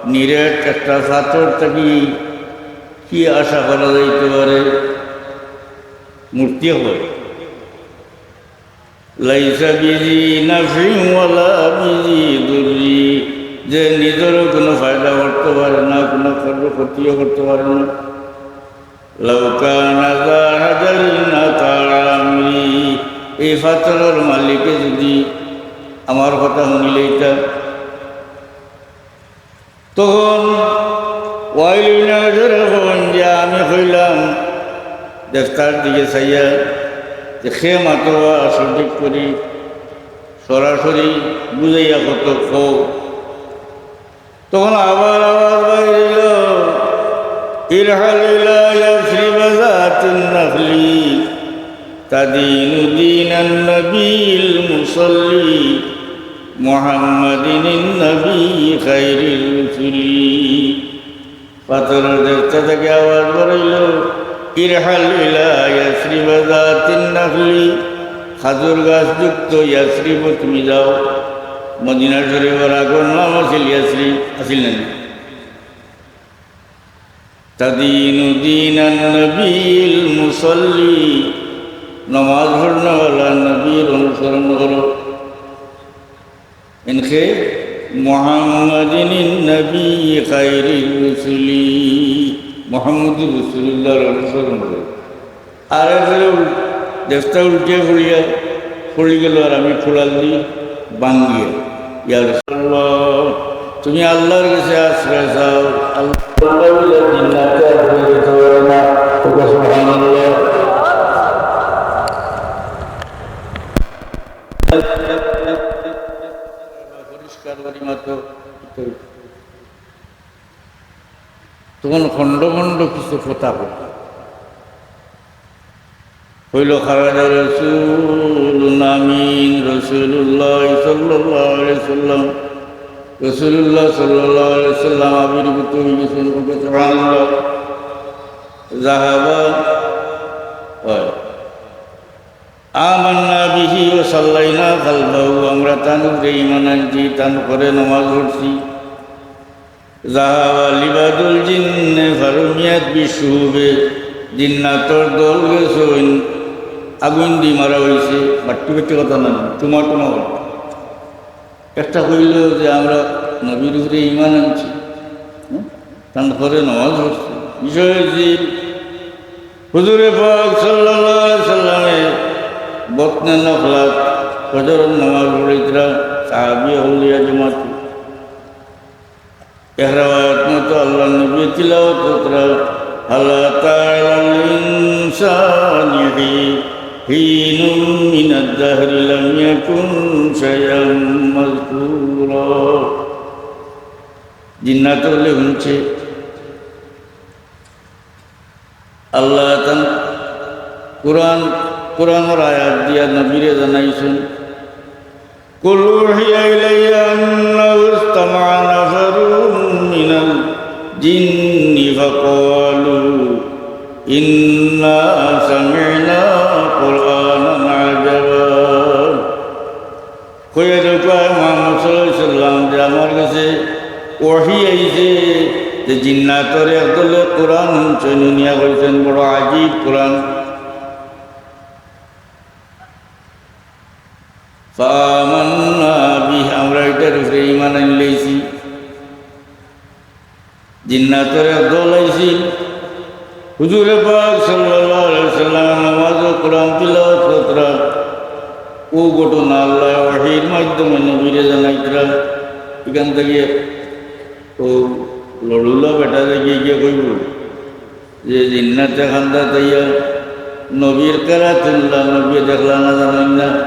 নিরেট একটা পাথর থাকি কি আশা করা যাইতে পারে? মূর্তি হয়। ليس بذي نفع ولا بذي ضر, যে নিজেরও কোনো ফায়দা করতে পারে না, কোনো কারোর ক্ষতিও করতে পারে না। لو كان ذا حجر أتى عامري, এই পাথরর মালিকে যদি আমার কথা শুনিলে এটা তখন ওয়াইল ইবনে হাজারে কইন যে আমি কইলাম, দেবতার দিকে চাইয়া, যে কে মাতোয়া সঠিক করি সরাসরি বুঝাইয়া কত কও। তখন আবার আওয়াজ বাইর হইল, ارحل إلى يثرب ذات النخل تدين دين النبي المصلي محمد النبي خير الرسل। পাথরর দেবতা থাকি আওয়াজ বার হইল, ارحل إلى يثرب ذات النخل, খাজুর গাছ যুক্ত ইয়াসরিব তুমি যাও। মদিনা শরীফর আগর নাম আছিল ইয়াসরিব, আছিল না নি? তাদিনু দিনান নবীল মুসাল্লি, নামাজ পড়নেওয়ালা নবীর অনুসরণ করো। ইনকে মুহাম্মাদিন নবী খাইরির রসুলি, মোহাম্মদ রসুলুল্লাহর অনুসরণ করো। আর এরপরে উল-, দেশটা উল্টে পড়িয়া পড়ি গেল, আর আমি কুড়াল দি ভাঙ্গিয়া, ইয়া রাসূলুল্লাহ, তুমি আল্লাহর কাছে আশ্রয় চাও, আল্লাহ বলে জিন্নাতে আশ্রয় দিতে পারে না। ওকে সুবহানাল্লাহ। পরিষ্কার করি মাত্র। তখন খণ্ড খণ্ড কিছু কথা কইল। কইল, "খারাজা রাসূলুন আমিন, রাসূলুল্লাহ সাল্লাল্লাহু আলাইহি ওয়াসাল্লাম, রাসূলুল্লাহ সাল্লাল্লাহু আলাইহি ওয়াসাল্লাম আবির্ভূত হয়ে গেছেন।" ওকে সুবহানাল্লাহ। যাহাবা, হয়। আমান্না বিহি ওয়া সাল্লাইনা খালফাহু, আমরা তান উপরে ঈমান আনছি, তান পরে নামাজ পড়ছি। যাহাবা লিবাদুল জিন্নে ফারুমিয়াত বিশুহুবে, জিন্নাতর দল গেছইন, আগুন দি মারা হইছে, বাট্টি বাট্টি কথা না, টুমা টুমা কথা। একটা কইল যে আমরা নবীর উপরে ঈমান আনছি, হুম? তান পরে নামাজ পড়ছি। বিষয় হইছে হুজুরে পাক সাল্লাল্লাহু আলাইহি সাল্লামে বতনে নখলাত ফজরর নামাজ পড়িতরা সাহাবী অকল লইয়া জমাত। এক রেওয়ায়াত মতো আল্লাহর নবী তিলাওয়াত করতরা, "হাল আতা আলাল ইনসানি হিনুম মিনাদ দাহরি লাম ইয়াকুন শাইআম মাযকুরা।" জিন্নাত অকলে হুনছে। আল্লাহ তান কুরআন, কুরআনর আয়াত দিয়া নবীরে জানাইছইন, "কুল উহিয়া ইলাইয়া আন্নাহু ইস্তামাআ নাফারুম মিনাল জিন্নি ফাকালু ইন্না সামি'না কুরআনান আজাবা।" কইয়া দেউক্কা, মুহাম্মদ সাল্লাল্লাহু আলাইহি সাল্লাম, যে আমার কাছে ওহী আইছে যে জিন্নাতর এক দলে কুরআন হুনছইন, হুনিয়া কইছইন, "বড় আজীব কুরআন।" ফাআমান্না বিহি, আমরা ইটার উপরে ঈমান আনিলাইছি। জিন্নাতর এক দল আইছিল, হুজুরে পাক সাল্লাল্লাহু আলাইহি ওয়াসাল্লাম নামাজো কুরআন তিলাওয়াত করতরা। অউ ঘটনা আল্লায় ওহীর মাধ্যমে নবীরে জানাইতরা। ইখান থাকি অউ লড়ুলা বেটা গিয়া গিয়া কইবো যে জিন্নাতে কান্দাত আইয়া নবীর কেরাত হুনলা, নবীয়ে দেখলা না, জানইন না।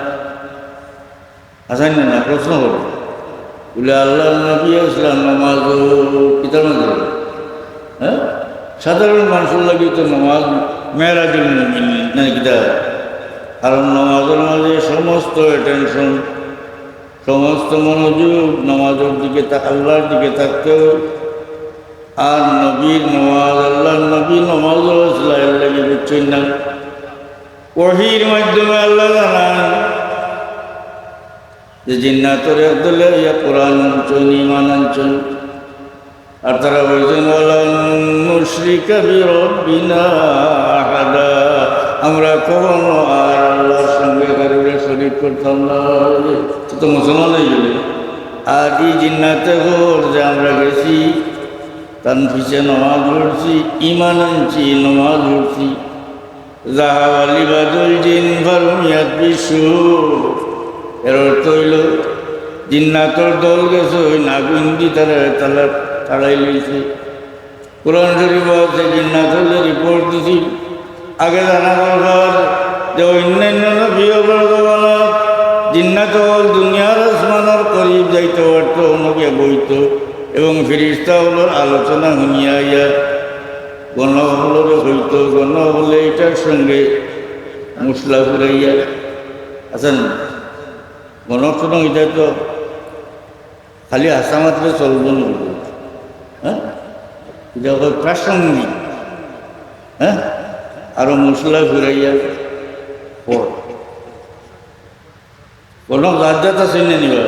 আছইন না, না, প্রশ্ন করো। বলে, "আল্লাহর নবী আছলা নমাজো, কিতার মাঝে?" হ্যাঁ? সাধারণ মানুষর লাগি তো নমাজ মেরাজুল মুমিন, না কিতা? কারণ নমাজর মাঝে সমস্ত attention, সমস্ত মনোযোগ নমাজর দিকে থা-, আল্লাহর দিকে থাকতে হয়। আর নবীর নমাজ, আল্লাহর নবী নমাজো আছলা, এর লাগি বুঝছইন না। ওহীর মাধ্যমে আল্লায় জানাইন যে জিন্নাতর এক দলে আইয়া কুরআন হুনছইন, ঈমান আনছইন। আর তারা কইছইন, "ওয়ালান নুশরিকা বিরাব্বিনা আহাদা।" আমরা কখনো আর আল্লাহর সঙ্গে কারোরে শরীক করতাম না। তো, তো মুসলমান হয়ে গেল। আর এই জিন্নাতে খবর যে আমরা গেছি, তান পিছে নমাজ পড়ছি, ঈমান আনছি, নমাজ পড়ছি। যাহাবা লিবাদুল জিন ফারুমিয়াত বিশু। এর অর্থ অইলো, জিন্নাতর দল গেছে, ওই আগুন দি তারা তালা তাড়াই লইছে। কোরআন শরীফো আছে, জিন্নাত অকলে রিপোর্ট দিছিল। আগে জানা দরকার যে অন্যান্য নবী অকলর জমানাত জিন্নাত অকল দুনিয়ার আসমানর করিব যাইতে পারতো, অনো গিয়া বইতো এবং ফিরিস্তা অকলর আলোচনা হুনিয়া আইয়া গণ অকলরে কইতো, গণ অকলে ইটার সঙ্গে মশলা ফুরাইয়া, আচ্ছা না, গণ অকল ইটা তো খালি হাছা মাতলে চলবো না, হ্যাঁ? ইটা অইলো প্রাসঙ্গিক, হ্যাঁ? আরো মশলা ফুরাইয়া পড়। গণ অকল জাত জাত আছে না নি বা?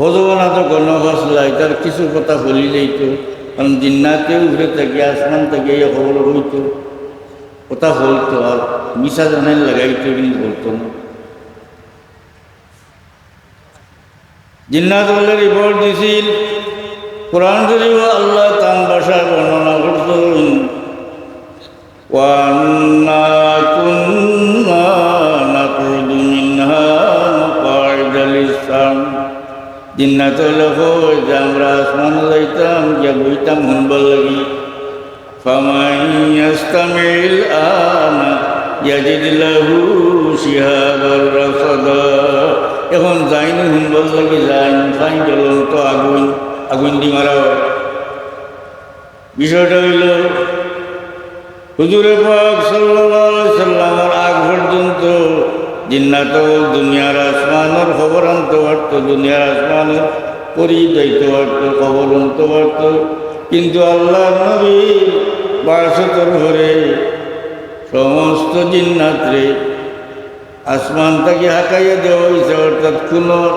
হজবনা তো গণ ফাসলা, ইতার কিছু কথা ফলি যাইতো, কারণ জিন্নাতে উপরে থাকি, আসমান থাকি এই খবর হইতো, কথা ফলতো, আর মিছা জানাই লাগাইতো, কিন্তু বলতো না। জিন্নাত বলে রিপোর্ট দিছিল, কোরআন শরীফ আল্লাহ তান ভাষায় বর্ণনা করছেন, "وأنا كنا نقعد منها مقاعد للسمع।" জিন্নাত অকলে কয় যে আমরা আসমানো যাইতাম, গিয়া বইতাম হুনবার লাগি। "فمن يستمع الآن يجد له شهابا رصدا।" এখন যাইন হুনবার লাগি যাইন, ফাইন জ্বলন্ত আগুন, আগুন দি মারা অয়। বিষয়টা অইলো, হুজুরে পাক সাল্লাল্লাহু আলাইহি সাল্লামর আগ পর্যন্ত জিন্নাত অকল দুনিয়ার আসমানর খবর আনতো পারতো, দুনিয়ার আসমানর করিব যাইতো পারতো, খবর আনতো পারতো। কিন্তু আল্লাহর নবীর বাসতর পরে সমস্ত জিন্নাতরে আসমান থাকি হাঁকাইয়া দেওয়া অইছে, অর্থাৎ কুনু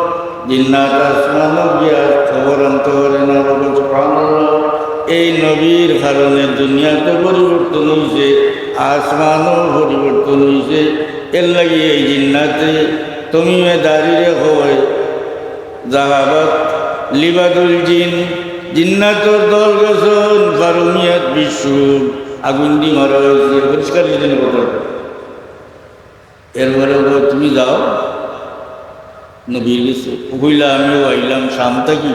জিন্নাত আসমানো গিয়া খবর আনতো পারে না। বলুন সুবহানাল্লাহ। এই নবীর কারণে দুনিয়া তো পরিবর্তন অইছে, আসমানও পরিবর্তন অইছে। এর লাগি এই জিন্নাতে তমিমে দারিরে কয়, "জাহাবাত লিবাদুল জিন", জিন্নাতর দল গেছইন, "ফারুমিয়াত বিসসুম", আগুন দি মারা অইছে। পরিষ্কার এই জন্য কথা। এরপরে বলে, "তুমি যাও নবীর গেছে।" ও কইলা, "আমিও আইলাম শাম থাকি,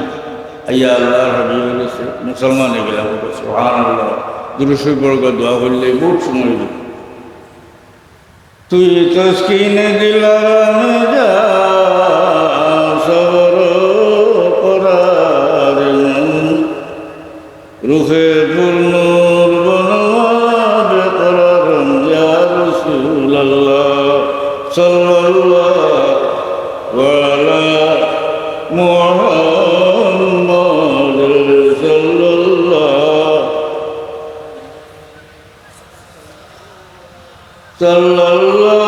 আইয়া আল্লাহর হাবিবর গেছে, মুসলমান অই গেলাম।" সুবহানাল্লাহ। দুরূদ শরীফ পড়ো, দোয়া করলে বহুত সময় অইল। তুই তসকিন দিলারামে যা, সবর করার মন। রুহে পুর নূর বনওয়া বেকরার ইয়া রাসূলুল্লাহ সাল্লাল্লাহু আলা মুহাম্মদ সাল্লাল্লাহু সাল্লাল্লাহু